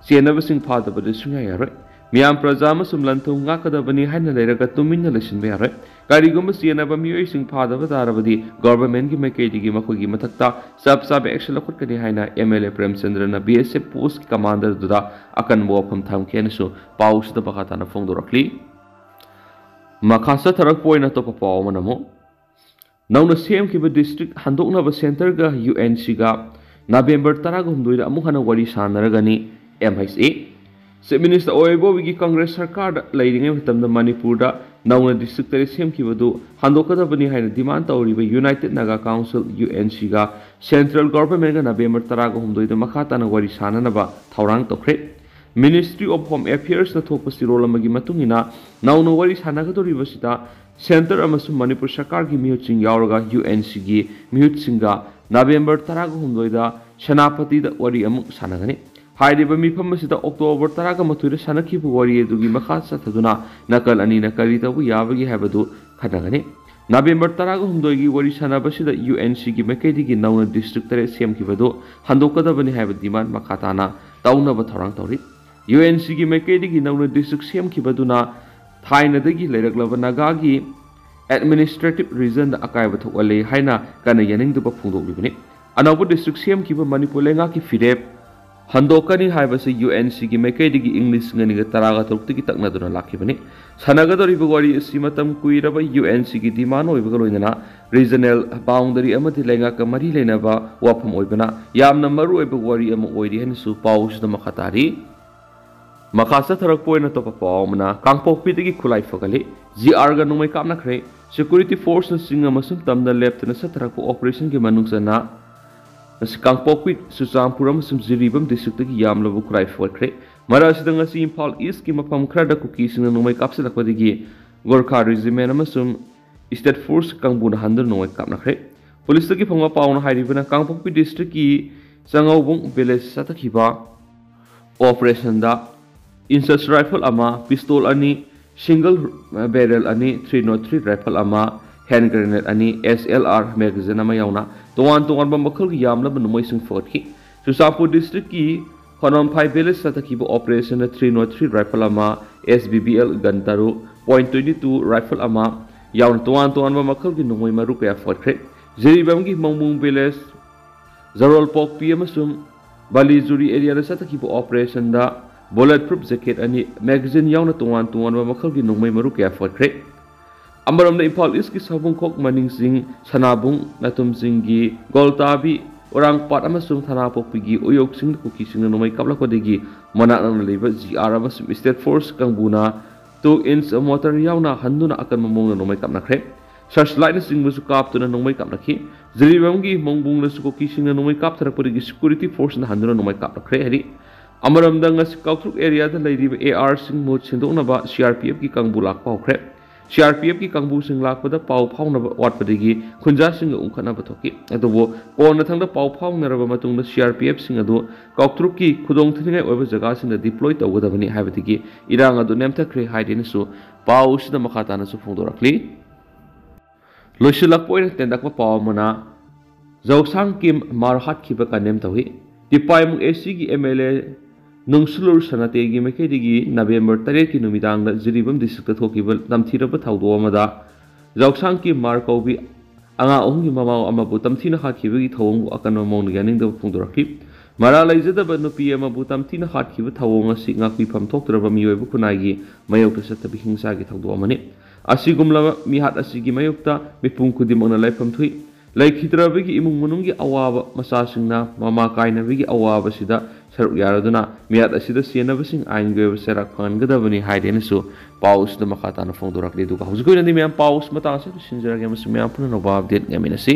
ꯆꯦꯟꯅꯕꯁꯤꯡ ꯐꯥꯗꯕꯗꯤ ꯁꯨꯡꯌꯥ ꯌꯥꯔꯣꯏ꯫ ꯃꯤꯌꯥꯝ ꯄ꯭ꯔꯖꯥ ꯑꯃꯁꯨꯡ ꯂꯟ ꯊꯨꯝ ꯉꯥꯛꯀꯗꯕꯅꯤ ꯍꯥꯏꯅ ꯂꯩꯔꯒ ꯇꯨꯃꯤꯟꯅ ꯂꯩꯁꯤꯟꯕ ꯌꯥꯔꯣꯏ꯫ ꯀꯔꯤꯒꯨꯝꯕ ꯆꯦꯟꯅꯕ ꯃꯤꯑꯣꯏꯁꯤꯡ ꯐꯥꯗꯕ ꯇꯥꯔꯕꯗꯤ ꯒꯣꯚꯔꯟꯃꯦꯟꯠꯀꯤ ꯃꯥꯏꯀꯩꯗꯒꯤ ꯃꯈꯣꯏꯒꯤ ꯃꯊꯛꯇ ꯆꯞ ꯆꯥꯕ ꯑꯦꯛꯁꯟ ꯂꯧꯈꯠꯀꯅꯤ ꯍꯥꯏꯅ ꯑꯦꯝ ꯑꯦꯜ ꯑꯦ ꯄ꯭ꯔꯦꯝꯆꯟꯗ꯭ꯔꯅ ꯕꯤ ꯑꯦꯁ ꯑꯦꯐ ꯄꯣꯁꯠꯀꯤ ꯀꯃꯥꯟꯗꯔ ꯑꯗꯨꯗ ꯑꯀꯟꯕ ꯋꯥꯐꯝ ꯊꯝꯈꯤ ꯍꯥꯏꯅꯁꯨ ꯄꯥꯎꯁꯤꯗ ꯃꯈꯥ ꯇꯥꯅ ꯐꯣꯡꯗꯣꯔꯛꯂꯤ꯫ ꯃꯈꯥ ꯆꯠꯊꯔꯛꯄ ꯑꯣꯏꯅ ꯑꯇꯣꯞꯄ ꯄꯥꯎ ꯑꯃꯅ ꯑꯃꯨꯛ ꯅꯧꯅ ꯁꯦꯝꯈꯤꯕ ꯗꯤꯁꯇ꯭ꯔꯤꯛ ꯍꯟꯗꯣꯛꯅꯕ ꯁꯦꯟꯇꯔꯒ ꯌꯨ ꯑꯦꯟ ꯁꯤꯒ ꯅꯕꯦꯝꯕꯔ ꯇꯔꯥꯒ ꯍꯨꯝꯗꯣꯏꯗ ꯑꯃꯨꯛ ꯍꯟꯅ ꯋꯥꯔꯤ ꯁꯥꯟꯅꯔꯒꯅꯤ꯫ ꯑꯦꯝ ꯑꯩꯆ ꯑꯦ ꯆꯤꯐ ꯃꯤꯅꯤꯁꯇꯔ ꯑꯣꯏ ꯕꯣꯕꯤꯒꯤ ꯀꯪꯒ꯭ꯔꯦꯁ ꯁꯔꯀꯥꯔꯗ ꯂꯩꯔꯤꯉꯩ ꯃꯇꯝꯗ ꯃꯅꯤꯄꯨꯔꯗ ꯅꯧꯅ ꯗꯤꯁꯇ꯭ꯔꯤꯛ ꯇꯔꯦꯠ ꯁꯦꯝꯈꯤꯕꯗꯨ ꯍꯟꯗꯣꯛꯀꯗꯕꯅꯤ ꯍꯥꯏꯅ ꯗꯤꯃꯥꯟ ꯇꯧꯔꯤꯕ united Naga council U N ꯁꯤꯒ ꯁꯦꯟꯇ꯭ꯔꯦꯜ ꯒꯣꯚꯔꯟꯃꯦꯟꯠꯒ ꯅꯕꯦꯝꯕꯔ ꯇꯔꯥꯒ ꯍꯨꯝꯗꯣꯏꯗ ꯃꯈꯥ ꯇꯥꯅ ꯋꯥꯔꯤ ꯁꯥꯟꯅꯅꯕ ꯊꯧꯔꯥꯡ ꯇꯧꯈ꯭ꯔꯦ꯫ ꯃꯤꯅꯤꯁꯇ꯭ꯔꯤ ꯑꯣꯐ ꯍꯣꯝ ꯑꯦꯐꯤꯌꯔꯁꯅ ꯊꯣꯛꯄ ꯆꯦꯔꯣꯜ ꯑꯃꯒꯤ ꯃꯇꯨꯡ ꯏꯟꯅ ꯅꯧꯅ ꯋꯥꯔꯤ ꯁꯥꯟꯅꯒꯗꯧꯔꯤꯕꯁꯤꯗ ꯁꯦꯟꯇꯔ ꯑꯃꯁꯨꯡ ꯃꯅꯤꯄꯨꯔ ꯁꯔꯀꯥꯔꯒꯤ ꯃꯤꯍꯨꯠꯁꯤꯡ ꯌꯥꯎꯔꯒ ꯌꯨ ꯑꯦꯟ ꯁꯤꯒꯤ ꯃꯤꯍꯨꯠꯁꯤꯡꯒ ꯅꯕꯦꯝꯕꯔ ꯇꯔꯥꯒ ꯍꯨꯝꯗꯣꯏꯗ ꯁꯦꯅꯥꯄꯇꯤꯗ ꯋꯥꯔꯤ ꯑꯃꯨꯛ ꯁꯥꯟꯅꯒꯅꯤ꯫ ꯍꯥꯏꯔꯤꯕ ꯃꯤꯐꯝ ꯑꯁꯤꯗ ꯑꯣꯛꯇꯣꯕꯔ ꯇꯔꯥꯒ ꯃꯥꯊꯣꯏꯗ ꯁꯥꯟꯅꯈꯤꯕ ꯋꯥꯔꯤ ꯑꯗꯨꯒꯤ ꯃꯈꯥ ꯆꯠꯊꯗꯨꯅ ꯅꯥꯀꯜ ꯑꯅꯤꯅ ꯀꯔꯤ ꯇꯧꯕ ꯌꯥꯕꯒꯦ ꯍꯥꯏꯕꯗꯨ ꯈꯟꯅꯒꯅꯤ꯫ ꯅꯕꯦꯝꯕꯔ ꯇꯔꯥꯒ ꯍꯨꯝꯗꯣꯏꯒꯤ ꯋꯥꯔꯤ ꯁꯥꯟꯅꯕꯁꯤꯗ ꯌꯨ ꯑꯦꯟ ꯁꯤꯒꯤ ꯃꯥꯏꯀꯩꯗꯒꯤ ꯅꯧꯅ ꯗꯤꯁꯇ꯭ꯔꯤꯛ ꯇꯔꯦꯠ ꯁꯦꯝꯈꯤꯕꯗꯨ ꯍꯟꯗꯣꯛꯀꯗꯕꯅꯤ ꯍꯥꯏꯕ ꯗꯤꯃꯥꯟ ꯃꯈꯥ ꯇꯥꯅ ꯇꯧꯅꯕ ꯊꯧꯔꯥꯡ ꯇꯧꯔꯤ꯫ ꯌꯨ ꯑꯦꯟ ꯁꯤꯒꯤ ꯃꯥꯏꯀꯩꯗꯒꯤ ꯅꯧꯅ ꯗꯤꯁꯇ꯭ꯔꯤꯛ ꯁꯦꯝꯈꯤꯕꯗꯨꯅ ꯊꯥꯏꯅꯗꯒꯤ ꯂꯩꯔꯛꯂꯕ ꯅꯥꯒꯥꯒꯤ ꯑꯦꯗꯃꯤꯅꯤꯁꯇ꯭ꯔꯦꯇꯤꯚ ꯔꯤꯖꯟꯗ ꯑꯀꯥꯏꯕ ꯊꯣꯛꯍꯜꯂꯦ ꯍꯥꯏꯅ ꯀꯟꯅ ꯌꯥꯅꯤꯡꯗꯕ ꯐꯣꯡꯗꯣꯛꯂꯤꯕꯅꯤ꯫ ꯑꯅꯧꯕ ꯗꯤꯁꯇ꯭ꯔꯤꯛ ꯁꯦꯝꯈꯤꯕ ꯃꯅꯤꯄꯨꯔ ꯂꯩꯉꯥꯛꯀꯤ ꯐꯤꯔꯦꯞ ꯍꯟꯗꯣꯛꯀꯅꯤ ꯍꯥꯏꯕꯁꯤ ꯌꯨ ꯑꯦꯟ ꯁꯤꯒꯤ ꯃꯥꯏꯀꯩꯗꯒꯤ ꯏꯪ ꯂꯤꯁꯤꯡ ꯑꯅꯤꯒ ꯇꯔꯥꯒ ꯇꯔꯨꯛꯇꯒꯤ ꯇꯛꯅꯗꯨꯅ ꯂꯥꯛꯈꯤꯕꯅꯤ꯫ ꯁꯥꯟꯅꯒꯗꯧꯔꯤꯕ ꯋꯥꯔꯤ ꯑꯁꯤ ꯃꯇꯝ ꯀꯨꯏꯔꯕ ꯌꯨ ꯑꯦꯟ ꯁꯤꯒꯤ ꯗꯤꯃꯥꯟ ꯑꯣꯏꯕꯒ ꯂꯣꯏꯅꯅ ꯔꯤꯖꯅꯦꯜ ꯕꯥꯎꯟꯗꯔꯤ ꯑꯃꯗꯤ ꯂꯩꯉꯥꯛꯀ ꯃꯔꯤ ꯂꯩꯅꯕ ꯋꯥꯐꯝ ꯑꯣꯏꯕꯅ ꯌꯥꯝꯅ ꯃꯔꯨꯑꯣꯏꯕ ꯋꯥꯔꯤ ꯑꯃ ꯑꯣꯏꯔꯤ ꯍꯥꯏꯅꯁꯨ ꯄꯥꯎꯁꯤꯗ ꯃꯈꯥ ꯇꯥꯔꯤ꯫ ꯃꯈꯥ ꯆꯠꯊꯔꯛꯄ ꯑꯣꯏꯅ ꯑꯇꯣꯞꯄ ꯄꯥꯎ ꯑꯃꯅ, ꯀꯥꯡꯄꯣꯛꯄꯤꯗꯒꯤ ꯈꯨꯠꯂꯥꯏ ꯐꯒꯠꯂꯤ꯫ ꯖꯤ ꯑꯥꯔꯒ ꯅꯣꯡꯃꯩ ꯀꯥꯞꯅꯈ꯭ꯔꯦ꯫ ꯁꯦꯀ꯭ꯌꯨꯔꯤꯇꯤ ꯐꯣꯔꯁꯅ ꯆꯤꯡ ꯑꯃꯁꯨꯡ ꯇꯝꯗ ꯂꯦꯞꯇꯅ ꯆꯠꯊꯔꯛꯄ ꯑꯣꯄꯔꯦꯁꯟꯒꯤ ꯃꯅꯨꯡ ꯆꯟꯅ ꯉꯁꯤ ꯀꯥꯡꯄꯣꯛꯄꯤ, ꯆꯨꯔꯆꯥꯟꯄꯨꯔ ꯑꯃꯁꯨꯡ ꯖꯤꯔꯤꯕꯥꯝ ꯗꯤꯁꯇ꯭ꯔꯤꯛꯇꯒꯤ ꯌꯥꯝꯂꯕ ꯈꯨꯠꯂꯥꯏ ꯐꯒꯠꯈ꯭ꯔꯦ꯫ ꯃꯔꯛ ꯑꯁꯤꯗ ꯉꯁꯤ ꯏꯝꯐꯥꯜ ꯏꯁꯀꯤ ꯃꯐꯝ ꯈꯔꯗ ꯀꯨꯀꯤꯁꯤꯡꯅ ꯅꯣꯡꯃꯩ ꯀꯥꯞꯁꯤꯜꯂꯛꯄꯗꯒꯤ ꯒꯣꯔꯈꯥ ꯔꯦꯖꯤꯃꯦꯟ ꯑꯃꯁꯨꯡ ꯁ꯭ꯇꯦꯠ ꯐꯣꯔꯁ ꯀꯥꯡꯕꯨꯅ ꯍꯟꯗꯨꯅ ꯅꯣꯡꯃꯩ ꯀꯥꯞꯅꯈ꯭ꯔꯦ꯫ ꯄꯨꯂꯤꯁꯇꯒꯤ ꯐꯪꯕ ꯄꯥꯎꯅ ꯍꯥꯏꯔꯤꯕꯅ, ꯀꯥꯡꯄꯣꯛꯄꯤ ꯗꯤꯁꯇ꯭ꯔꯤꯛꯀꯤ ꯆꯉꯧꯕꯨꯡ ꯚꯤꯂꯦꯖ ꯆꯠꯊꯈꯤꯕ ꯑꯣꯄꯔꯦꯁꯟꯗ ꯏꯟꯆꯦꯁ ꯔꯥꯏꯐꯜ ꯑꯃ, ꯄꯤꯁꯇꯣꯜ ꯑꯅꯤ, ꯁꯤꯡꯒꯜ ꯕꯦꯔꯦꯜ ꯑꯅꯤ, ꯊ꯭ꯔꯤ ꯅꯣꯠ ꯊ꯭ꯔꯤ ꯔꯥꯏꯐꯜ ꯑꯃ, ꯍꯦꯟ ꯒ꯭ꯔꯦꯅꯦꯗ ꯑꯅꯤ, ꯑꯦꯁ ꯑꯦꯜ ꯑꯥꯔ ꯃꯦꯒꯥꯖꯤꯟ ꯑꯃ ꯌꯥꯎꯅ ꯇꯣꯉꯥꯟ ꯇꯣꯉꯥꯟꯕ ꯃꯈꯜꯒꯤ ꯌꯥꯝꯂꯕ ꯅꯣꯡꯃꯩꯁꯤꯡ ꯐꯒꯠꯈꯤ꯫ ꯆꯨꯔꯆꯥꯟꯄꯨꯔ ꯗꯤꯁꯇ꯭ꯔꯤꯛꯀꯤ ꯈꯣꯅꯣꯝꯐꯥꯏ ꯚꯤꯂꯦꯖ ꯆꯠꯊꯈꯤꯕ ꯑꯣꯄꯔꯦꯁꯟꯗ ꯊ꯭ꯔꯤ ꯅꯣꯠ ꯊ꯭ꯔꯤ ꯔꯥꯏꯐꯜ ꯑꯃ, S B B L gun ꯇꯔꯨꯛ, ꯄꯣꯏꯟ ꯇ꯭ꯋꯦꯟꯇꯤ ꯇꯨ ꯔꯥꯏꯐꯜ ꯑꯃ ꯌꯥꯎꯅ ꯇꯣꯉꯥꯟ ꯇꯣꯉꯥꯟꯕ ꯃꯈꯜꯒꯤ ꯅꯣꯡꯃꯩ ꯃꯔꯨ ꯀꯌꯥ ꯐꯒꯠꯈ꯭ꯔꯦ꯫ ꯖꯤꯔꯤꯕꯥꯝꯒꯤ ꯃꯣꯡꯕꯨꯡ ꯚꯤꯂꯦꯖ, ꯖꯔꯣꯜ ꯄꯣꯛꯄꯤ ꯑꯃꯁꯨꯡ ꯕꯥꯂꯤꯖꯨꯔꯤ ꯑꯦꯔꯤꯌꯥꯗ ꯆꯠꯊꯈꯤꯕ ꯑꯣꯄꯔꯦꯁꯟꯗ ꯕꯨꯂꯦꯠ ꯄ꯭ꯔꯨꯐ ꯖꯦꯀꯦꯠ ꯑꯅꯤ, ꯃꯦꯒꯥꯖꯤꯟ ꯌꯥꯎꯅ ꯇꯣꯉꯥꯟ ꯇꯣꯉꯥꯟꯕ ꯃꯈꯜꯒꯤ ꯅꯣꯡꯃꯩ ꯃꯔꯨ ꯀꯌꯥ ꯐꯒꯠꯈ꯭ꯔꯦ꯫ ꯑꯃꯔꯣꯝꯗ ꯏꯝꯐꯥꯜ ꯏꯁꯀꯤ ꯁꯥꯕꯨꯡꯈꯣꯛ, ꯃꯅꯤꯡ ꯆꯤꯡ, ꯁꯅꯥꯕꯨꯡ, ꯅꯥꯇꯨꯝ ꯆꯤꯡꯒꯤ ꯒꯣꯜꯇꯥꯕꯤ, ꯎꯔꯥꯡꯄꯥꯠ ꯑꯃꯁꯨꯡ ꯊꯅꯥꯄꯣꯛꯄꯤꯒꯤ ꯎꯌꯣꯛ ꯆꯤꯡꯗ ꯀꯨꯀꯤꯁꯤꯡꯅ ꯅꯣꯡꯃꯩ ꯀꯥꯞꯂꯛꯄꯗꯒꯤ ꯃꯅꯥꯛ ꯅꯛꯅ ꯂꯩꯕ ꯖꯤ ꯑꯥꯔ ꯑꯃꯁꯨꯡ ꯁ꯭ꯇꯦꯠ ꯐꯣꯔꯁ ꯀꯥꯡꯕꯨꯅ ꯇꯨ ꯏꯟꯆ ꯃꯣꯇꯔ ꯌꯥꯎꯅ ꯍꯟꯗꯨꯅ ꯑꯀꯟꯕ ꯃꯑꯣꯡꯗ ꯅꯣꯡꯃꯩ ꯀꯥꯞꯅꯈ꯭ꯔꯦ꯫ ꯁꯔꯆ ꯂꯥꯏꯠꯅꯆꯤꯡꯕꯁꯨ ꯀꯥꯞꯇꯨꯅ ꯅꯣꯡꯃꯩ ꯀꯥꯞꯅꯈꯤ꯫ ꯖꯤꯔꯤꯕꯥꯝꯒꯤ ꯃꯣꯡꯕꯨꯡꯗꯁꯨ ꯀꯨꯀꯤꯁꯤꯡꯅ ꯅꯣꯡꯃꯩ ꯀꯥꯞꯊꯔꯛꯄꯗꯒꯤ ꯁꯦꯀ꯭ꯌꯨꯔꯤꯇꯤ ꯐꯣꯔꯁꯅ ꯍꯟꯗꯨꯅ ꯅꯣꯡꯃꯩ ꯀꯥꯞꯅꯈ꯭ꯔꯦ ꯍꯥꯏꯔꯤ꯫ ꯑꯃꯔꯣꯝꯗ ꯉꯁꯤ ꯀꯥꯎꯇ꯭ꯔꯨꯛ ꯑꯦꯔꯤꯌꯥꯗ ꯂꯩꯔꯤꯕ ꯑꯦ ꯑꯥꯔꯁꯤꯡ ꯃꯍꯨꯠ ꯁꯤꯟꯗꯣꯛꯅꯕ ꯁꯤ ꯑꯥꯔ ꯄꯤ ꯑꯦꯐꯀꯤ ꯀꯥꯡꯕꯨ ꯂꯥꯛꯄ ꯍꯧꯈ꯭ꯔꯦ꯫ ꯁꯤ ꯑꯥꯔ ꯄꯤ ꯑꯦꯐꯀꯤ ꯀꯥꯡꯕꯨꯁꯤꯡ ꯂꯥꯛꯄꯗ ꯄꯥꯎ ꯐꯥꯎꯅꯕ ꯋꯥꯠꯄꯗꯒꯤ ꯈꯨꯟꯖꯥꯁꯤꯡꯒ ꯎꯪꯈꯠꯅꯕ ꯊꯣꯛꯈꯤ꯫ ꯑꯗꯨꯕꯨ ꯀꯣꯟꯅꯊꯪꯗ ꯄꯥꯎ ꯐꯥꯎꯅꯔꯕ ꯃꯇꯨꯡꯗ ꯁꯤ ꯑꯥꯔ ꯄꯤ ꯑꯦꯐꯁꯤꯡ ꯑꯗꯨ ꯀꯥꯎꯇ꯭ꯔꯨꯛꯀꯤ ꯈꯨꯗꯣꯡꯊꯤꯅꯤꯡꯉꯥꯏ ꯑꯣꯏꯕ ꯖꯒꯥꯁꯤꯡꯗ ꯗꯤꯄ꯭ꯂꯣꯏ ꯇꯧꯒꯗꯕꯅꯤ ꯍꯥꯏꯕꯗꯒꯤ ꯏꯔꯥꯡ ꯑꯗꯨ ꯅꯦꯝꯊꯈ꯭ꯔꯦ ꯍꯥꯏꯗꯦꯅꯁꯨ ꯄꯥꯎ ꯑꯁꯤꯗ ꯃꯈꯥ ꯇꯥꯅꯁꯨ ꯐꯣꯡꯗꯣꯔꯛꯂꯤ꯫ ꯂꯣꯏꯁꯤꯜꯂꯛꯄ ꯑꯣꯏꯅ ꯇꯦꯟꯇꯛꯄ ꯄꯥꯎ ꯑꯃꯅ, ꯖꯧꯁꯥꯡ ꯀꯤꯝ ꯃꯥꯔ ꯍꯥꯠꯈꯤꯕ ꯀꯟꯗꯦꯝ ꯇꯧꯏ꯫ ꯇꯤꯄꯥꯏꯃꯨꯡ ꯑꯦ ꯁꯤꯒꯤ ꯑꯦꯝ ꯑꯦꯜ ꯑꯦ ꯅꯨꯡꯁꯨꯂꯨꯔ ꯁꯅꯥꯇꯦꯒꯤ ꯃꯥꯏꯀꯩꯗꯒꯤ ꯅꯕꯦꯝꯕꯔ ꯇꯔꯦꯠꯀꯤ ꯅꯨꯃꯤꯗꯥꯡꯗ ꯖꯤꯔꯤꯕꯥꯝ ꯗꯤꯁꯇ꯭ꯔꯤꯛꯇ ꯊꯣꯛꯈꯤꯕ ꯇꯝꯊꯤꯔꯕ ꯊꯧꯗꯣꯛ ꯑꯃꯗ ꯖꯧꯁꯥꯡ ꯀꯤꯝ ꯃꯥꯔ ꯀꯧꯕꯤ ꯑꯉꯥꯡ ꯑꯍꯨꯝꯒꯤ ꯃꯃꯥ ꯑꯃꯕꯨ ꯇꯝꯊꯤꯅ ꯍꯥꯠꯈꯤꯕꯒꯤ ꯊꯧꯑꯣꯡꯕꯨ ꯑꯀꯟꯕ ꯃꯑꯣꯡꯗ ꯌꯥꯅꯤꯡꯗꯕ ꯐꯣꯡꯗꯣꯔꯛꯈꯤ꯫ ꯃꯔꯥꯜ ꯂꯩꯖꯗꯕ ꯅꯨꯄꯤ ꯑꯃꯕꯨ ꯇꯝꯊꯤꯅ ꯍꯥꯠꯈꯤꯕ ꯊꯧꯑꯣꯡ ꯑꯁꯤ ꯉꯥꯛꯄꯤꯐꯝ ꯊꯣꯛꯇ꯭ꯔꯕ ꯃꯤꯑꯣꯏꯕ ꯈꯨꯟꯅꯥꯏꯒꯤ ꯃꯥꯌꯣꯛꯇ ꯆꯠꯇꯕ ꯍꯤꯡꯁꯥꯒꯤ ꯊꯧꯗꯣꯛ ꯑꯃꯅꯤ꯫ ꯑꯁꯤꯒꯨꯝꯂꯕ ꯃꯤꯍꯥꯠ ꯑꯁꯤꯒꯤ ꯃꯥꯌꯣꯛꯇ ꯃꯤꯄꯨꯝ ꯈꯨꯗꯤꯡꯃꯛꯅ ꯂꯩꯐꯝ ꯊꯣꯛꯏ꯫ ꯂꯩꯈꯤꯗ꯭ꯔꯕꯒꯤ ꯏꯃꯨꯡ ꯃꯅꯨꯡꯒꯤ ꯑꯋꯥꯕ, ꯃꯆꯥꯁꯤꯡꯅ ꯃꯃꯥ ꯀꯥꯏꯅꯕꯒꯤ ꯑꯋꯥꯕꯁꯤꯗ ꯁꯔꯨꯛ ꯌꯥꯔꯗꯨꯅ ꯃꯤꯍꯥꯠ ꯑꯁꯤꯗ ꯆꯦꯟꯅꯕꯁꯤꯡ ꯑꯥꯏꯟꯒꯤ ꯑꯣꯏꯕ ꯆꯩꯔꯥꯛ ꯐꯪꯍꯟꯒꯗꯕꯅꯤ ꯍꯥꯏꯗꯦꯅꯁꯨ ꯄꯥꯎ ꯑꯁꯤꯗ ꯃꯈꯥ ꯇꯥꯅ ꯐꯣꯡꯗꯣꯔꯛꯂꯤ꯫ ꯑꯗꯨꯒ ꯍꯧꯖꯤꯛꯀꯤ ꯑꯣꯏꯅꯗꯤ ꯃꯌꯥꯝ ꯄꯥꯎ ꯑꯁꯤ ꯃꯇꯥꯡ ꯑꯁꯤꯗ ꯂꯣꯏꯁꯤꯟꯖꯔꯒꯦ ꯑꯃꯁꯨꯡ ꯃꯌꯥꯝ ꯄꯨꯝꯅꯃꯛ ꯑꯞꯗꯦꯠ ꯉꯥꯏꯃꯤꯟꯅꯁꯤ꯫